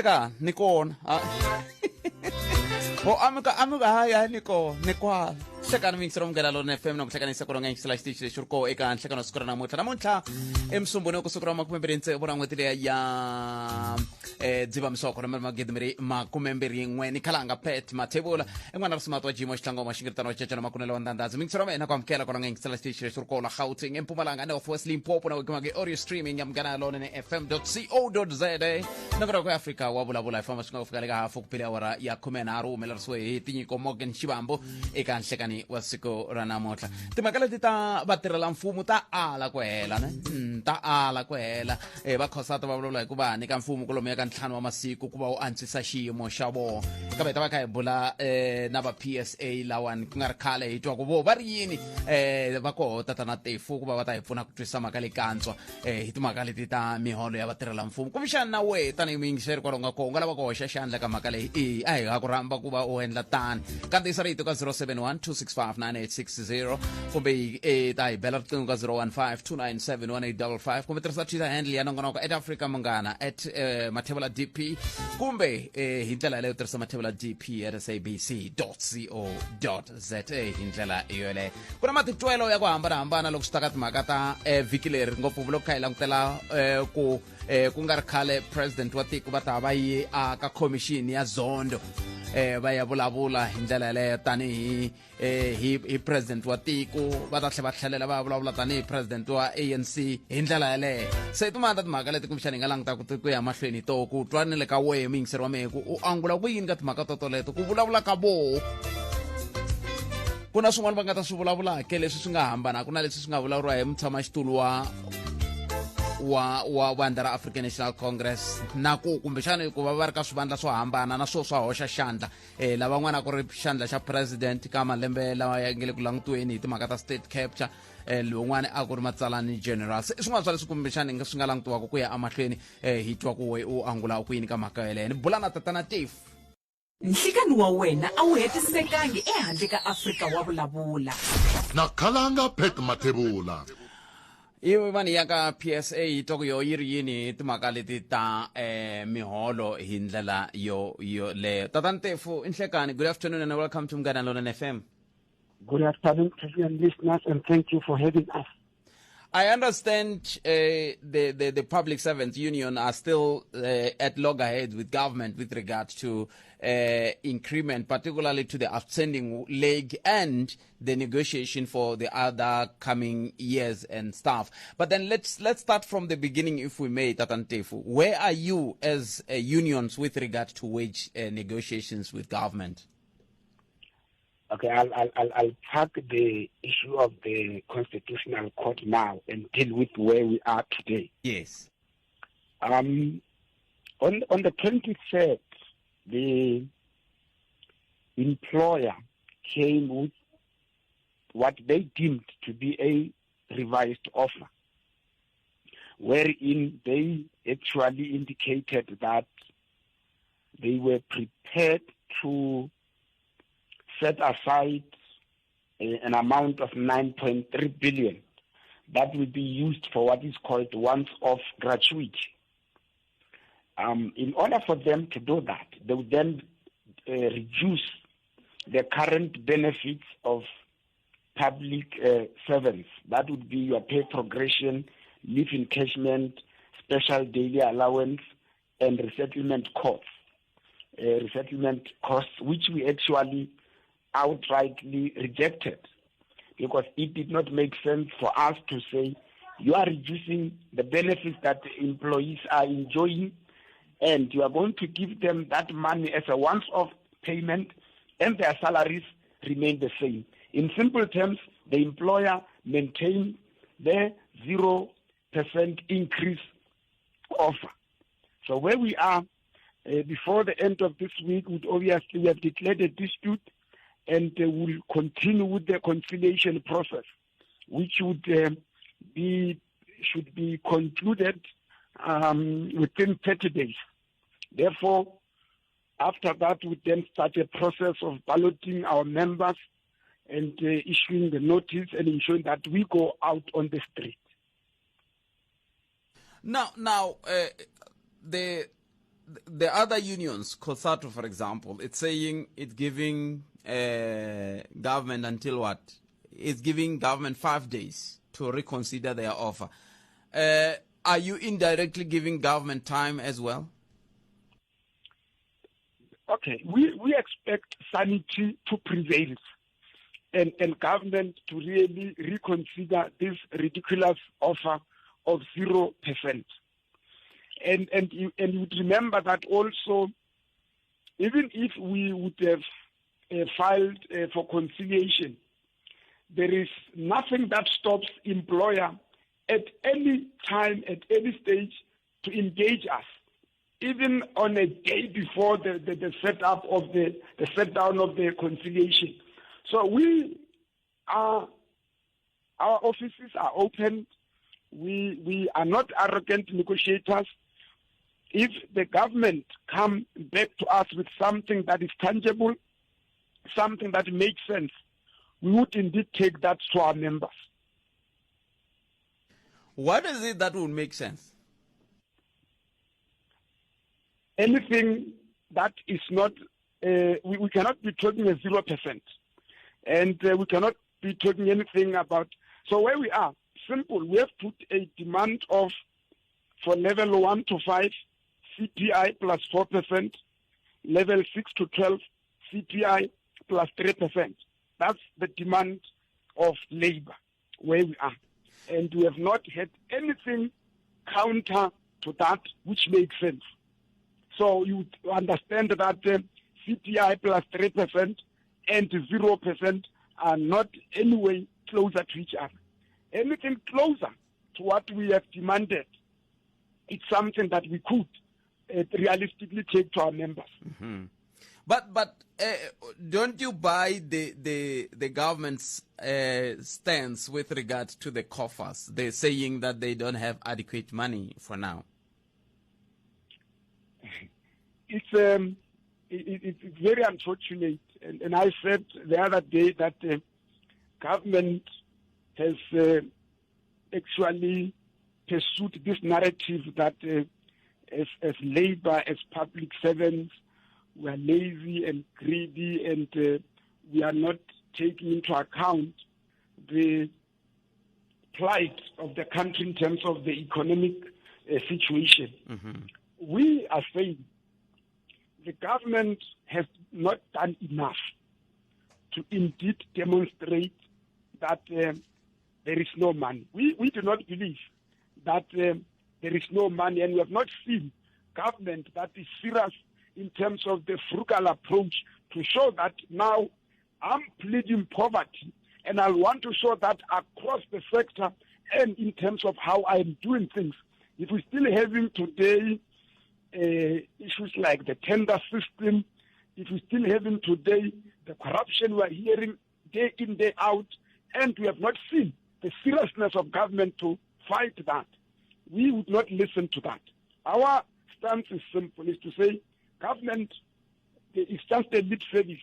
Ka ni kona o amuka amuka hayi hayi ni kona ni kwala hlekani miyingiselo munghana lona FM na ku hlekanisa ku ronga yingisela xitichi lexi ri koho eka nhlekano siku ra namuntlha. Namuntlha emusumbuni ku siku ra 26 ra n'hweti leya ya dzivamisoko lembe 2021. Ni khalanga Pet Mathebula i n'wana risimato wa jimo xitlangoma xingiritano wa cecana makunelo wa ndandhazi. Miyingiselo wa mina ku amukela ku ronga yingisela xitichi lexi ri koho la Gauteng, eMpumalanga, North West, Limpopo na ku audio streaming ya Munghana Lonene FM co za. Nongonoko ya Afrika wa Vulavula hi famba swi nga ku fika le ka hafu ku phele awara ya 13, humelerisiwe hi Tinyiko Morgan Xivambu eka nhlekani wa siku ra namuntlha. Timhaka leti ta vatirhela mfumo ta ala ku hela ne? Ta ala ku hela. Va khosata va vulavula hi ku va nyika mfumo kwalomuya ka 5 wa masiku ku va wu antswisa xiyimo xa vona, kambe hi ta va kha hi bula na va PSA lawani ku nga ri khale, hi twa ku vo va ri yini. Va koho tatana Tefu ku va va ta hi pfuna ku twisisa mhaka leyi kantswa hi timhaka leti ta miholo ya vatirhela mfumo. Kumbexana na wehe tanihi muyingiseri kwalaho nga koho u nga lava ku hoxa xandla ka mhaka leyi, e a hi ha ku rhamba ku va u endla tani. Kandziyisa rito ka 071 265 9860, kumbe ta hi bela riqingho ka 015 297 1855, kumbe tirhisa Twitter handle ya nongonoko at Africa Munghana, at Mathebula DP, kumbe hi ndlela yaleyo tirhisa Mathebula DP at sabc co za. Hi ndlela yoleyo ku na matitwelo ya ku hambanahambana loko swi ta ka timhaka ta vhiki leri, ngopfungopfu loko kha hi langutela ku ku nga ri khale president wa tiko va ta va yi aka khomixini ya Zondo, va ya vulavula hi ndlela yaleyo tanihi hi president wa tiko, va ta tlhela va tlhelela va ya vulavula tanihi president wa ANC hi ndlela yaleyo. Se tin'wana ta timhaka leti kumbexana hi nga langutaka ku ya mahlweni to ku twa ni le ka wehe muyingiseri wa mehe ku u angula ku yini ka timhaka to toleto ku vulavula ka voho. Ku na swin'wana va nga ta swi vulavulaka leswi swi nga hambana ku na leswi swi nga vulavuriwa hi mutshamaxitulu wa vandla ra African National Congress, na ku kumbexana ku va va ri ka swivandla swo hambana na swo swa hoxa xandla. Lavan'wana ku ri xandla xa president ka malembe lawa ya nge le ku langutiweni hi timhaka ta state capture, lowun'wana a ku ri matsalani general. Se i swin'wana swa leswi kumbexana swi nga langutiwaka ku ya emahlweni. Hi twa ku we u angula ku yini ka mhaka yeleyo. Ni bula na tatana Tefu. Nhlikani wa wena a wu hetisekangi ehandle ka Afrika wa Vulavula. Na khalanga Pat Mathebula. I vanhu ya ka PSA yi twa ku yo yi ri yini hi timhaka leti ta miholo hi ndlela yo yoleyo. Tatana Tefu, i nhlekani, good afternoon and welcome to Munghana Lonene FM. Good afternoon to you and listeners, and thank you for having us. I understand the Public Servants Union are still at loggerheads with government with regard to increment, particularly to the outstanding leg and the negotiation for the other coming years and stuff. But then let's start from the beginning, if we may, Tatan Tefu. Where are you as unions with regard to wage negotiations with government? Okay, I'll park the issue of the Constitutional Court now and deal with where we are today. Yes. On the 23rd, the employer came with what they deemed to be a revised offer, wherein they actually indicated that they were prepared to set aside an amount of 9.3 billion that will be used for what is called once-off gratuity. In order for them to do that, they would then reduce the current benefits of public servants. That would be your pay progression, leave encashment, special daily allowance, and resettlement costs. Resettlement costs, which we actually outrightly rejected, because it did not make sense for us to say you are reducing the benefits that the employees are enjoying, and you are going to give them that money as a once-off payment, and their salaries remain the same. In simple terms, the employer maintained their 0% increase offer. So where we are, before the end of this week, would obviously we have declared a dispute, and we'll continue with the conciliation process, which should be concluded within 30 days. Therefore, after that, we then start a process of balloting our members and issuing the notice and ensuring that we go out on the street. Now, The other unions, COSATU, for example, it's saying it's giving government until what? It's giving government 5 days to reconsider their offer. Are you indirectly giving government time as well? Okay, we expect sanity to prevail and government to really reconsider this ridiculous offer of 0%. And you would remember that also, even if we would have filed for conciliation, there is nothing that stops employer at any time, at any stage, to engage us, even on a day before the set up of the set down of the conciliation. So our offices are open. We are not arrogant negotiators. If the government come back to us with something that is tangible, something that makes sense, we would indeed take that to our members. What is it that would make sense? Anything that is not, we cannot be talking a 0%. And we cannot be talking anything about, so where we are, simple, we have put a demand of, for level 1 to 5, CPI plus 4%, level 6 to 12, CPI plus 3%. That's the demand of labor, where we are. And we have not had anything counter to that, which makes sense. So you understand that CPI plus 3% and 0% are not anyway closer to each other. Anything closer to what we have demanded, it's something that we could realistically take to our members. Mm-hmm. But don't you buy the government's stance with regard to the coffers? They're saying that they don't have adequate money for now. It's very unfortunate, and I said the other day that the government has actually pursued this narrative that as labor, as public servants, we are lazy and greedy, and we are not taking into account the plight of the country in terms of the economic situation. Mm-hmm. We are saying the government has not done enough to indeed demonstrate that there is no money. We do not believe that there is no money, and we have not seen government that is serious in terms of the frugal approach to show that now I'm pleading poverty, and I want to show that across the sector and in terms of how I'm doing things. If we're still having today issues like the tender system, if we're still having today the corruption we're hearing day in, day out, and we have not seen the seriousness of government to fight that, we would not listen to that. Our stance is simple, is to say, government is just a lip service.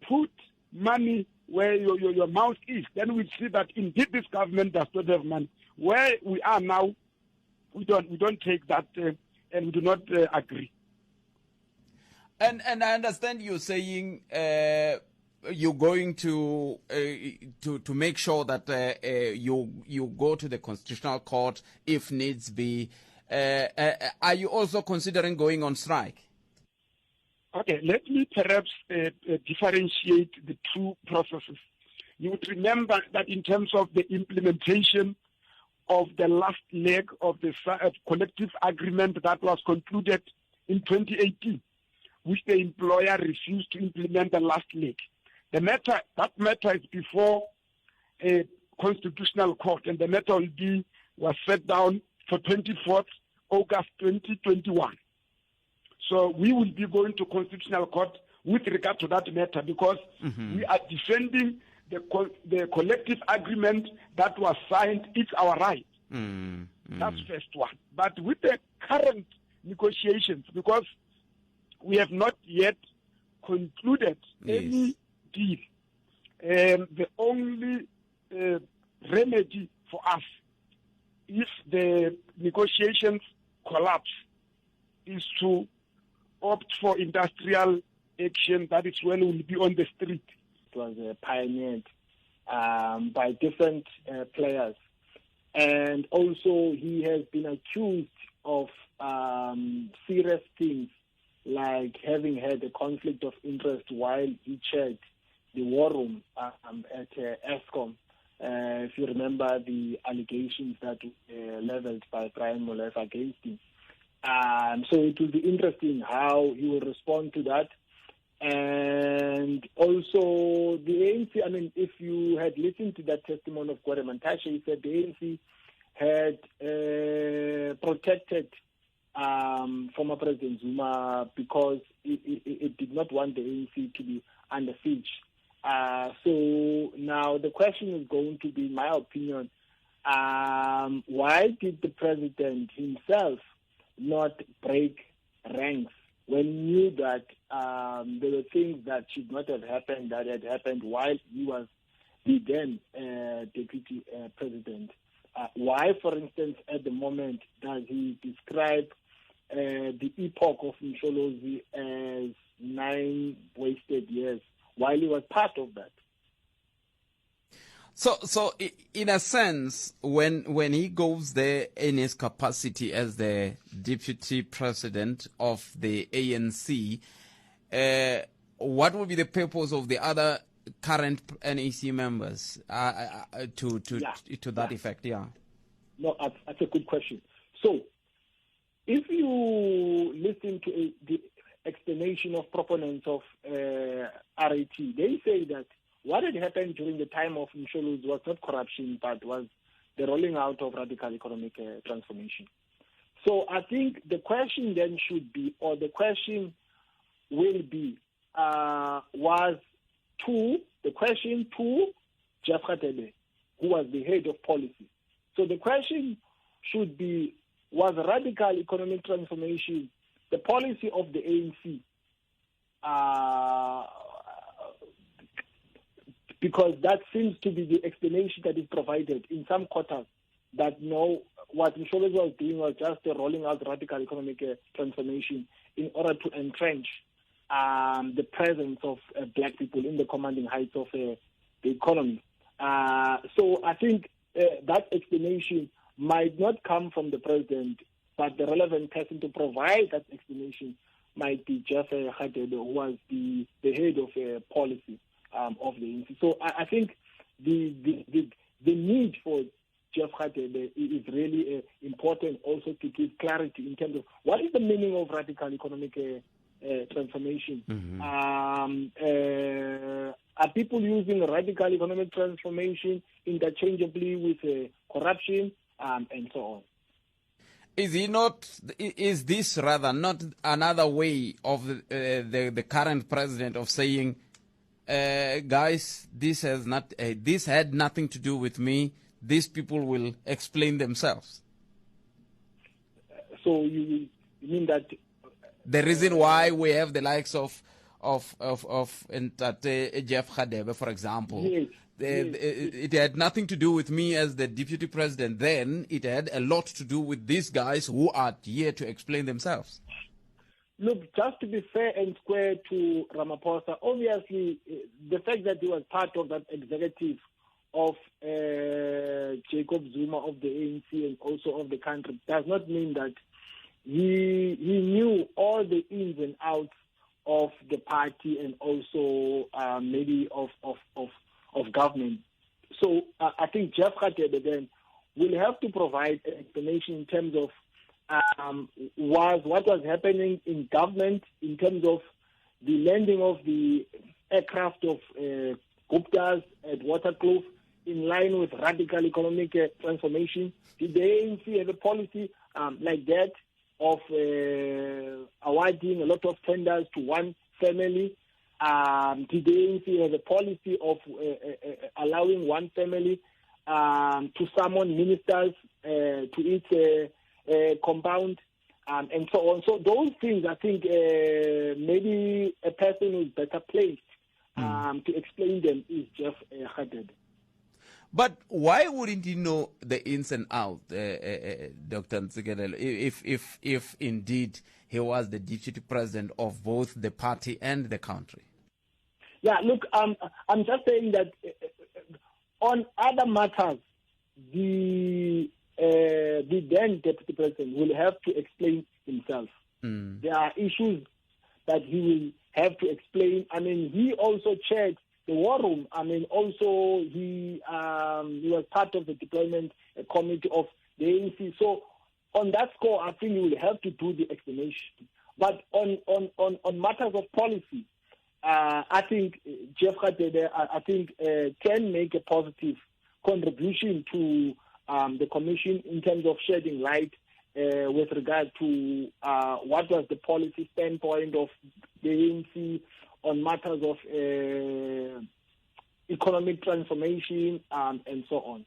Put money where your mouth is. Then we'll see that indeed this government does not have money. Where we are now, we don't take that and we do not agree. And I understand you saying you're going to make sure that you go to the Constitutional Court if needs be. Are you also considering going on strike? Okay, let me perhaps differentiate the two processes. You would remember that in terms of the implementation of the last leg of the collective agreement that was concluded in 2018, which the employer refused to implement the last leg. That matter is before a constitutional court, and the matter was set down for 24th August 2021. So we will be going to constitutional court with regard to that matter, because we are defending the collective agreement that was signed. It's our right. That's first one. But with the current negotiations, because we have not yet concluded any deal, the only remedy for us, if the negotiations collapse, is to opt for industrial action, that is when we'll be on the street. It was pioneered by different players. And also he has been accused of serious things, like having had a conflict of interest while he chaired the war room at Eskom. If you remember the allegations that were leveled by Brian Molefe against him. So it will be interesting how he will respond to that. And also the ANC, I mean, if you had listened to that testimony of Gwede Mantashe, he said the ANC had protected former President Zuma because it did not want the ANC to be under siege. So now the question is going to be, in my opinion, why did the president himself not break ranks when he knew that there were things that should not have happened that had happened while he was the then deputy president? Why, for instance, at the moment, does he describe the epoch of Msholozi as 9 wasted years while he was part of that? So in a sense, when he goes there in his capacity as the deputy president of the ANC, what will be the purpose of the other current NEC members to that effect? Yeah. No, that's a good question. So, if you listen to the explanation of proponents of RAT, they say that what had happened during the time of Msholozi was not corruption, but was the rolling out of radical economic transformation. So I think the question then should be, or the question will be, was to the question to Jeff Radebe, who was the head of policy. So the question should be, was radical economic transformation the policy of the ANC? Because that seems to be the explanation that is provided in some quarters, that no, what Msholozi was doing was just the rolling out radical economic transformation in order to entrench the presence of black people in the commanding heights of the economy. So I think that explanation might not come from the president, but the relevant person to provide that explanation might be Jeff Radebe, who was the head of policy of the ANC. So I think the need for Jeff Radebe is really important also to give clarity in terms of what is the meaning of radical economic transformation. Mm-hmm. Are people using radical economic transformation interchangeably with corruption and so on? Is he not? Is this rather not another way of the current president of saying, guys, this has not, this had nothing to do with me. These people will explain themselves. So you mean that the reason why we have the likes of Ntate Jeff Radebe, for example, yes, it had nothing to do with me as the deputy president. Then it had a lot to do with these guys who are here to explain themselves. Look, just to be fair and square to Ramaphosa, obviously the fact that he was part of that executive of Jacob Zuma of the ANC and also of the country does not mean that he knew all the ins and outs of the party and also maybe of government. So I think Jeff Radebe then will have to provide an explanation in terms of was what was happening in government in terms of the landing of the aircraft of Guptas at Waterkloof in line with radical economic transformation. Did the ANC have a policy like that of awarding a lot of tenders to one family? Did the ANC have a policy of allowing one family to summon ministers to its compound, and so on? So those things, I think, maybe a person who's better placed to explain them is Jeff Radebe. But why wouldn't he know the ins and outs, Dr. Ntsikelelo, if indeed he was the deputy president of both the party and the country. Yeah, look, I'm just saying that on other matters, the then deputy president will have to explain himself. Mm. There are issues that he will have to explain. I mean, he also chaired the war room. I mean, also he was part of the deployment committee of the ANC. So on that score, I think he will have to do the explanation. But on matters of policy, I think Jeff Radebe, I think, can make a positive contribution to the commission in terms of shedding light with regard to what was the policy standpoint of the ANC on matters of economic transformation and so on.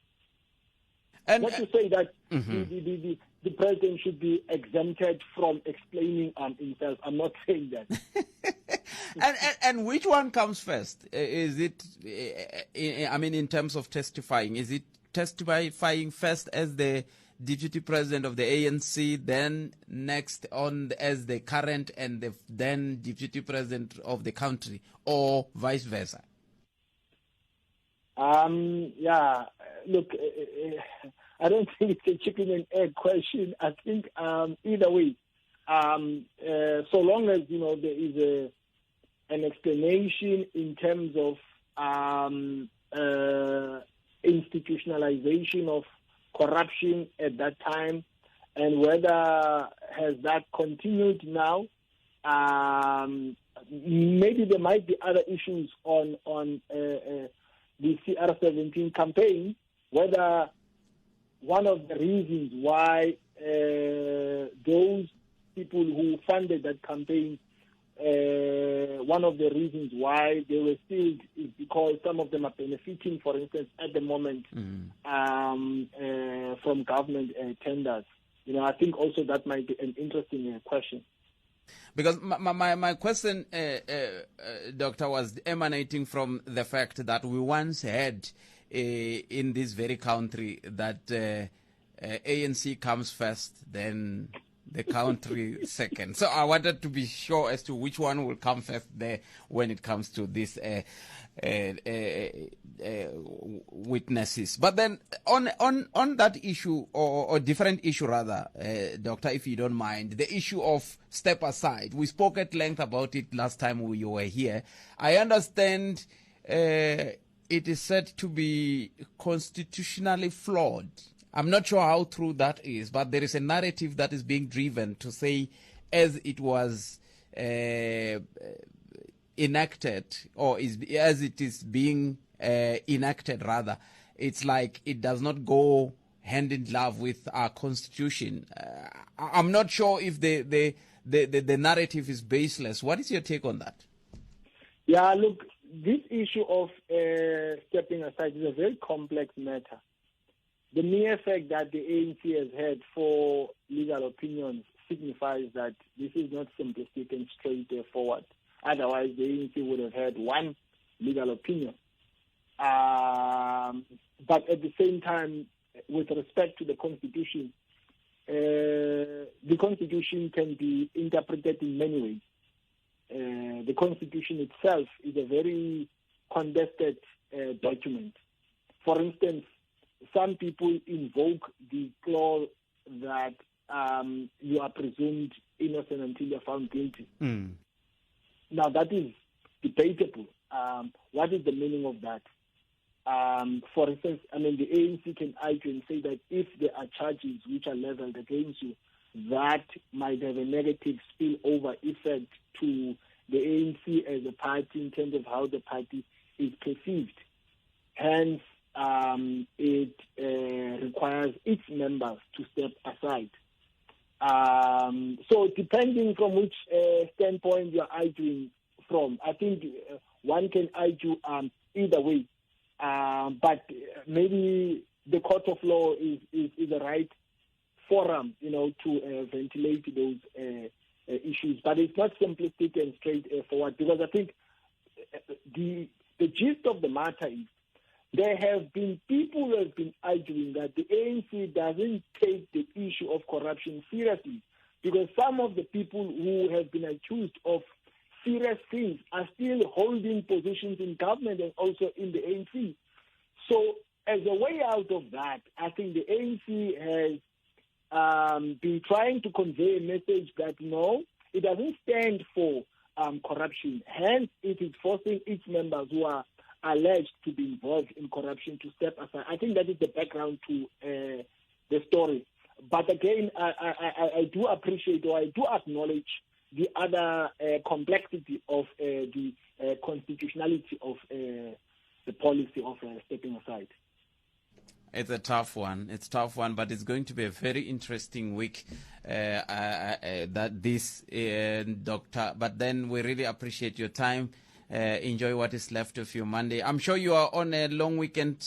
And not to say that the president should be exempted from explaining himself. I'm not saying that. And which one comes first? Is it, I mean, in terms of testifying, is it testifying first as the deputy president of the ANC, then next on as the current and the then deputy president of the country, or vice versa? Yeah, look, I don't think it's a chicken and egg question. I think either way, so long as, you know, there is an explanation in terms of institutionalization of corruption at that time, and whether has that continued now. Maybe there might be other issues on the CR17 campaign, whether one of the reasons why those people who funded that campaign, one of the reasons why they were sealed is because some of them are benefiting, for instance, at the moment from government tenders. You know, I think also that might be an interesting question. Because my question, Doctor, was emanating from the fact that we once had in this very country that ANC comes first, then the country second. So I wanted to be sure as to which one will come first there when it comes to these witnesses. But then on that issue, or different issue rather, Doctor, if you don't mind, the issue of step aside. We spoke at length about it last time you were here. I understand it is said to be constitutionally flawed. I'm not sure how true that is, but there is a narrative that is being driven to say as it was enacted, or is as it is being enacted rather, it's like it does not go hand in glove with our constitution. I'm not sure if the narrative is baseless. What is your take on that? Yeah, look, this issue of stepping aside is a very complex matter. The mere fact that the ANC has had four legal opinions signifies that this is not simplistic and straightforward. Otherwise, the ANC would have had one legal opinion. But at the same time, with respect to the Constitution can be interpreted in many ways. The Constitution itself is a very contested document. For instance, some people invoke the clause that you are presumed innocent until you're found guilty. Mm. Now, that is debatable. What is the meaning of that? For instance, I mean, the ANC can argue and say that if there are charges which are leveled against you, that might have a negative spillover effect to the ANC as a party in terms of how the party is perceived. Hence, it requires its members to step aside. So depending from which standpoint you're arguing from, I think one can argue either way. But maybe the court of law is the right forum, you know, to ventilate those issues. But it's not simplistic and straightforward, because I think the gist of the matter is there have been people who have been arguing that the ANC doesn't take the issue of corruption seriously Because some of the people who have been accused of serious things are still holding positions in government and also in the ANC. So as a way out of that, I think the ANC has been trying to convey a message that no, it doesn't stand for corruption. Hence, it is forcing its members who are alleged to be involved in corruption to step aside. I think that is the background to the story. But again, I do appreciate, or I do acknowledge the other complexity of the constitutionality of the policy of stepping aside. It's a tough one. It's a tough one, but it's going to be a very interesting week. That this doctor. But then we really appreciate your time. Enjoy what is left of your Monday. I'm sure you are on a long weekend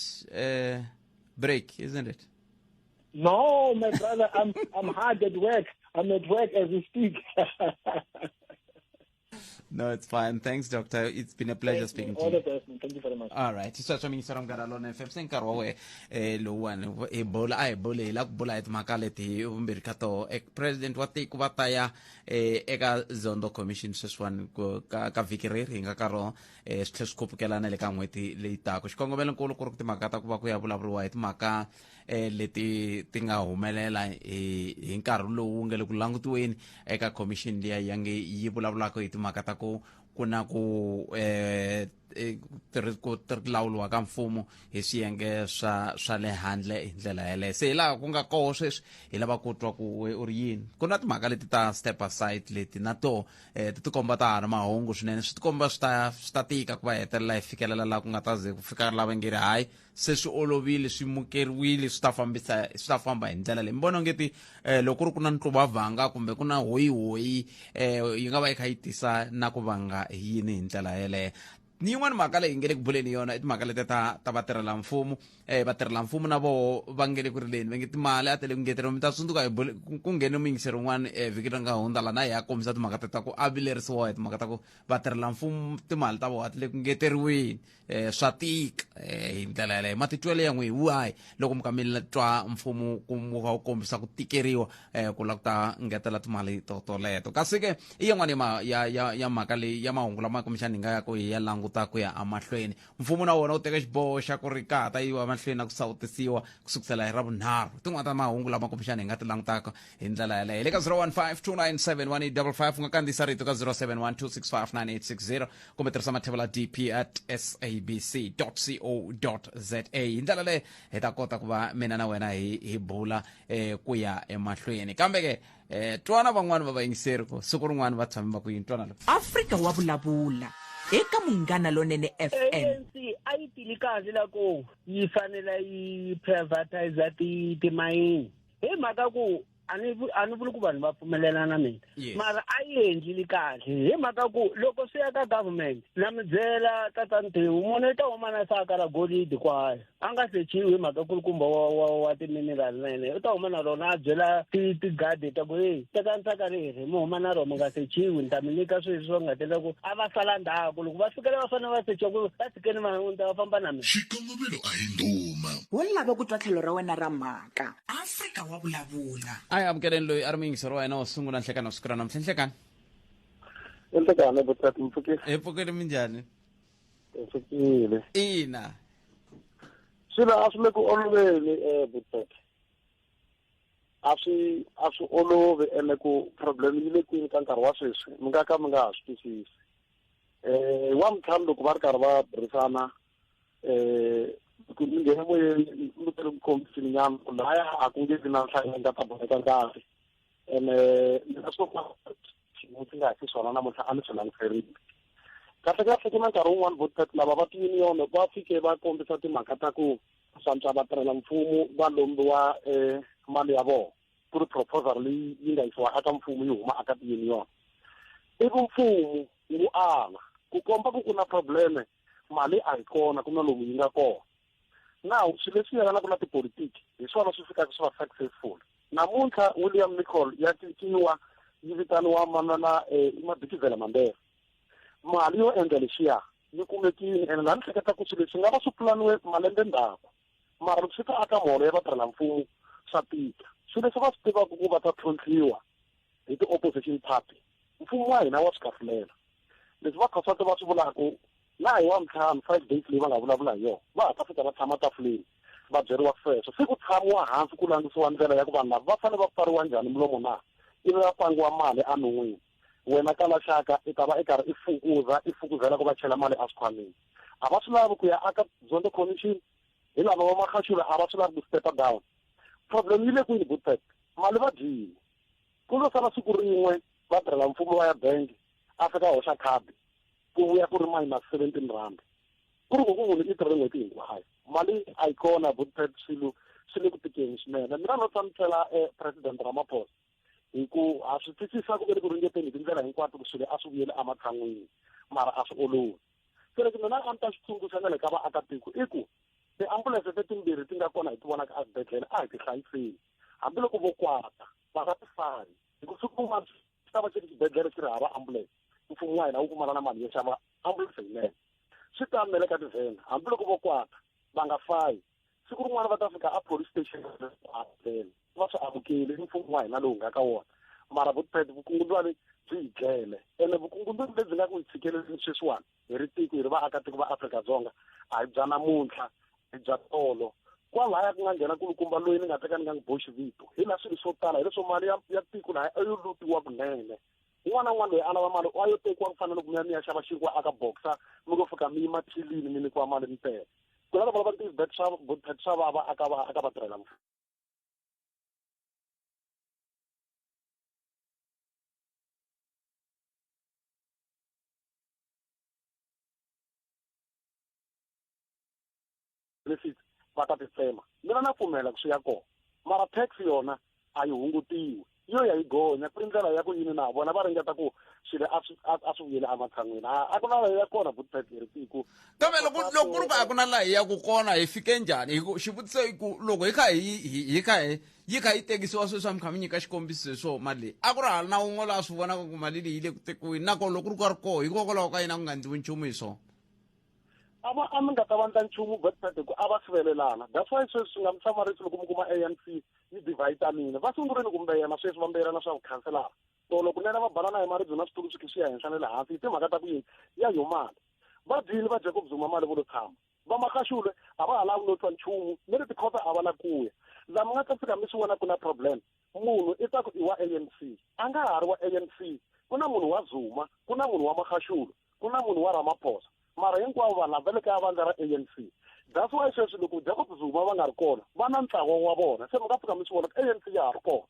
break, isn't it? No, my brother, I'm hard at work. I'm at work as we speak. No, it's fine. Thanks, Doctor. It's been a pleasure Thank speaking you. to All you. the best, man. Thank you very much. All right. Sweswo mi yingisela Munghana Lonene FM se nkarhi wa wehe lowuwani hi bula a hi buli hi lava ku bula hi timhaka leti hi vumbirhi ka toho. President wa tiko va ta ya eka Zondo Commission sweswiwani ka vhiki reri hi nga ka rona, swi tlhela swi khupukela na le ka n'hweti leyi taka. Xikongomelonkulu ku ri ku timhaka ta ku va ku ya vulavuriwa hi timhaka leti ti nga humelela hi nkarhi lowu nga le ku langutiweni eka commission liya ya nge yi vulavulaka hi timhaka ta ku ku na ku ku lawuriwa ka mfumo hi swiyenge swa le handle hi ndlela yeleyo. Se hi laha ku nga koho sweswi hi lava ku twa ku we u ri yini. Ku na timhaka leti ta step aside leti na toho ti tikomba ta ha ri mahungu swinene, swi tikomba swi ta tika ku va hetelela hi fikelela laha ku nga ta ze ku fika lava nge ri hayi se swi olovile, swi mukeriwile, swi ta fambisa, swi ta famba hi ndlela leyi. Mi vona ongeti loko ku ri ku na ntluvavhanga kumbe ku na hoyihoyi yi nga va yi kha yi tisa na ku vanga hi yini hi ndlela yeleyo. Ni yin'wani mhaka leyi nge le ku buleni yona i timhaka leti ta vatirhelamfumo. Vatirhelamfumo na voho va nge le ku rileni, va nge timali a ti le ku ngeteriwa. Mi ta tsundzuka hi bule, ku nghene muyingiseri wun'wana vhiki leri nga hundza la na hi ya kombisa timhaka ta ku a vilerisiwa hi timhaka ta ku vatirhelamfumo timali ta vona a ti le ku ngeteriweni. Swa tika hi ndlela yaleyo. Matitwelo ya n'wi hi wahi loko mi ka mi twa mfumo ku wu kha wu kombisa ku tikeriwa ku lava ku ta ngetela timali to toleto? Kasi ke i yin'wana ya mhaka leyi ya mahungu lama kumbexana hi nga ya ku hi ya languta ku ya emahlweni. Mfumo na wona wu teka xiboho xa ku ri ka ha ta yiwa emahlweni na ku sawutisiwa ku sukusela hi Ravunharhu. Tin'wana ta mahungu lama kumbexana hi nga ti langutaka hi ndlela yaleyo hi le ka 015 297 1855. U nga kandziyisa rito ka 071 265 9860 kumbe tirhisa mathevula dp at sabc co za. Hi ndlela leyi hi ta kota ku va mina na wena hi bula ku ya emahlweni. Kambe ke twana van'wani va vayingiseri ku siku rin'wana va tshame va ku yini. Twana lowu. Afrika wa vulavula eka Munghana Lonene FM. ANC a yi tili kahle la ku yi fanele yi privatize timayini hi mhaka ku a ni vuli ku vanhu va pfumelelana mina. Mara a yi endlili kahle hi mhaka ku loko swi ya ka government na mi byela tata Ntiwu munhu i ta huma na saka ra golidi kwaya a nga sechiwi hi mhaka kulukumba wa timineral nene u ta huma na rona a byela tigadi ta ku hey tekani saka leri mi huma na rona mi nga sechiwi ni ta mi nyika swilo leswi va nga tela ku a va sala ndzhaku loko va fikela va fanele va sechiwa ku va tshikeni va ni ta va famba na mina. Xikongomelo a hi ndhuma. Wo lava ku twa tlhelo ra wena ra mhaka. Afrika wa vulavula. A hi amukeleni loyi a ri muyingiseri wa yena wo sungula nhlekani wa siku ra namuntlha. Nhlekani. Nhlekani, botati, mi pfukile? Hi pfukile, minjhani? Hi pfukile. Ina. Swilo a swi le ku oloveni botati. A swi olovi ene ku problem yi le kwini ka nkarhi wa sweswi mi nga ka mi nga ha swi twisisi. Wa mintlhanu loko va ri karhi va burisana ku mi nghena moyeni mi tele ku kombisini nyana ku laya a ku nge vi na nhlayo yi nga ta boneka ngati ene mina swo ka xivutsi nga hi swona namuntlha a ni swi languserile kahle kahle. Ku na nkarhi wun'wani vo lava va ti-union va fike va kombisa timhaka ta ku swantswa vatirhela mfumo va lombiwa mali ya vona ku ri proposal leyi yi nga yisiwa eka mfumo yi huma eka ti-union ivi mfumo wu ala ku komba ku ku na probleme mali a yi kona ku na lomu yi nga kona. Now swilo leswi yelanaka na tipolitiki hi swona swi fikaka swi va successful. Namuntlha William Nicol ya cinciwa yi vitaniwa manana i Madikizela Mandela. Mali yo endla lexiya yi kumekile ene laha ni hleketa ku swilo leswi nga va swi pulaniwe malembe ndzhaku mara loko swi ta aka mholo ya vatirhela mfumo swa tika. Swilo leswi va swi tivaka ku va ta tlhontlhiwa. hi ti-opposition party, mfumo wa hina wa swi kafulela. Leswi va COSATU va swi vulaka na hi wa ntlhanu 5 days leyi va nga vulavula hi yona, va ha ta fika va tshama tafuleni va byeriwa sweswo. Se ku tshamiwa hansi ku langutisiwa ndlela ya ku vanhu lava va fanele va pfariwa njhani milomo na, ivi va pangiwa mali enon'wini. Wena kalaxaka i ta va i karhi i fukuza i fukuzela ku va chela mali eswikhwameni. A va swi lavi ku ya aka Zondo Commission, hi lava va Magashule a va swi lavi ku step down. Problem yi le kwini, Goodpat? Mali va dyile. Ku lo sala siku rin'we va tirhela mfumo va ya bank, a fika hoxa khadi, ku vuya ku ri minus 17 rand. Ku ri ku munhu i tirhe n'hweti hinkwayo. Mali a yi kona, Goodpat, swilo swi le ku tikeni swinene. Mina no hlamusela President Ramaphosa hi ku ha swi twisisa ku ve le ku ringeteni hi tindlela hinkwato ku swilo a swi vuyeli ematshan'wini, mara a swi olovi. Se lexi mina a ni ta xi tsundzuxa na le ka vaakatiko i ku tiambulense te timbirhi ti nga kona hi ti vonaka eswibedhlele a hi ti hlayiseni, hambiloko vo kwata va nga ti fani, hi ku siku rin'wana swi ta va xi ri xibedhlele xi ri hava ambulense, mfumo wa hina wu pfumala na mali yo xava ambulense yinene. Swi tano na le ka tivhene, hambiloko vo kwata va nga fayi, siku rin'wana va ta fika a police station va swi amukeli mfumo wa hina lowu nga ka wona. Mara Goodpat, vukungundzwani byi hi dlele, ene vukungundzwani lebyi nga ku hi tshikeleleni sweswiwani hi ri tiko, hi ri vaakatiko va Afrika-Dzonga, a hi bya namuntlha, hi bya tolo. Kwalaya ku nga nghena kulukumba loyi ni nga teka ni nga n'wi boxi vito, hi laha swilo swo tala hileswo mali ya tiko laha a yo lutiwa kunene. Un'wana na un'wana loyi a lava mali a yo tekiwa ku fana na loko mi ya mi ya xava xinkwa aka boxer, mi ngo fika mi yima thilini mi nyikiwa mali mi tele. Ku lava va ti-bet swa Goodpat swa vava aka va aka vatirhela mfumo. Benefits va ta ti tsema. Mina na pfumela ku swi ya kona, mara tax yona a yi hungutiwi, yo ya yi gonya ku ri ndlela ya ku yini na vona va ringeta ku swilo a swi vuyeli ematshan'wini. A ku na laha ya kona, Goodpat, hi ri tiko. Kambe loko ku ri ku a ku na laha hi yaku kona, hi fike njhani? Hi ku xivutiso i ku loko hi kha hi kha hi yi kha yi tekisiwa sweswi, a mi kha mi nyika xikombiso sweswo, mali leyi a ku ri hala na wun'we loyi a swi vonaka ku mali leyi yi le ku tekiweni, nakona loko ku ri ku a ri koho, hikokwalaho ka yini a ku nga endliwi nchumu hi swona? A va a mi nga ta vandla nchumu, Goodpat, hi ku a va sivelelana. That's why sweswi swi nga mi hlamarisi loko mi kuma ANC yi dividanile. Va sungurile ku mbeyana sweswi, va mbeyelana swa vukhanselara. Tolo kunene va balana hi maribye na switulu swi khe swi ya henhla na le hansi hi timhaka ta ku yini ya yo mali. Va dyile va Jacob Zuma mali vo lo tshama. Va Magashule a va ha lavi no twa nchumu, ni ri tikhoto a va la ku ya. Laha mi nga ta fika mi swi vona ku na problem, munhu i ta ku i wa ANC, a nga ha ri wa ANC. Ku na munhu wa Zuma, ku na munhu wa Magashule, ku na munhu wa Ramaphosa, mara hinkwavo vanhu lava va le ka vandla ra ANC. That's why sweswi loko Jacob Zuma va nga ri kona, va na ntlawa wa vona. Se mi nga fika mi swi vona ku ANC ya ha ri kona,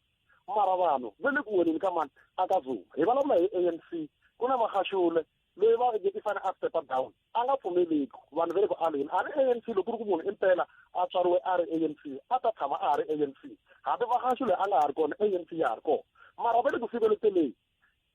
mara vanhu va le ku weleni ka mani aka Zuma. Hi vulavula hi ANC, ku na Magashule loyi va i fanele a step down, a nga pfumeleki, vanhu va le ku aleni. A ri ANC, loko ku ri ku munhu impela a tswariwe a ri ANC, a ta tshama a ha ri ANC. Hambi Magashule a nga ha ri kona, ANC ya ha ri kona, mara va le ku siveleteleni.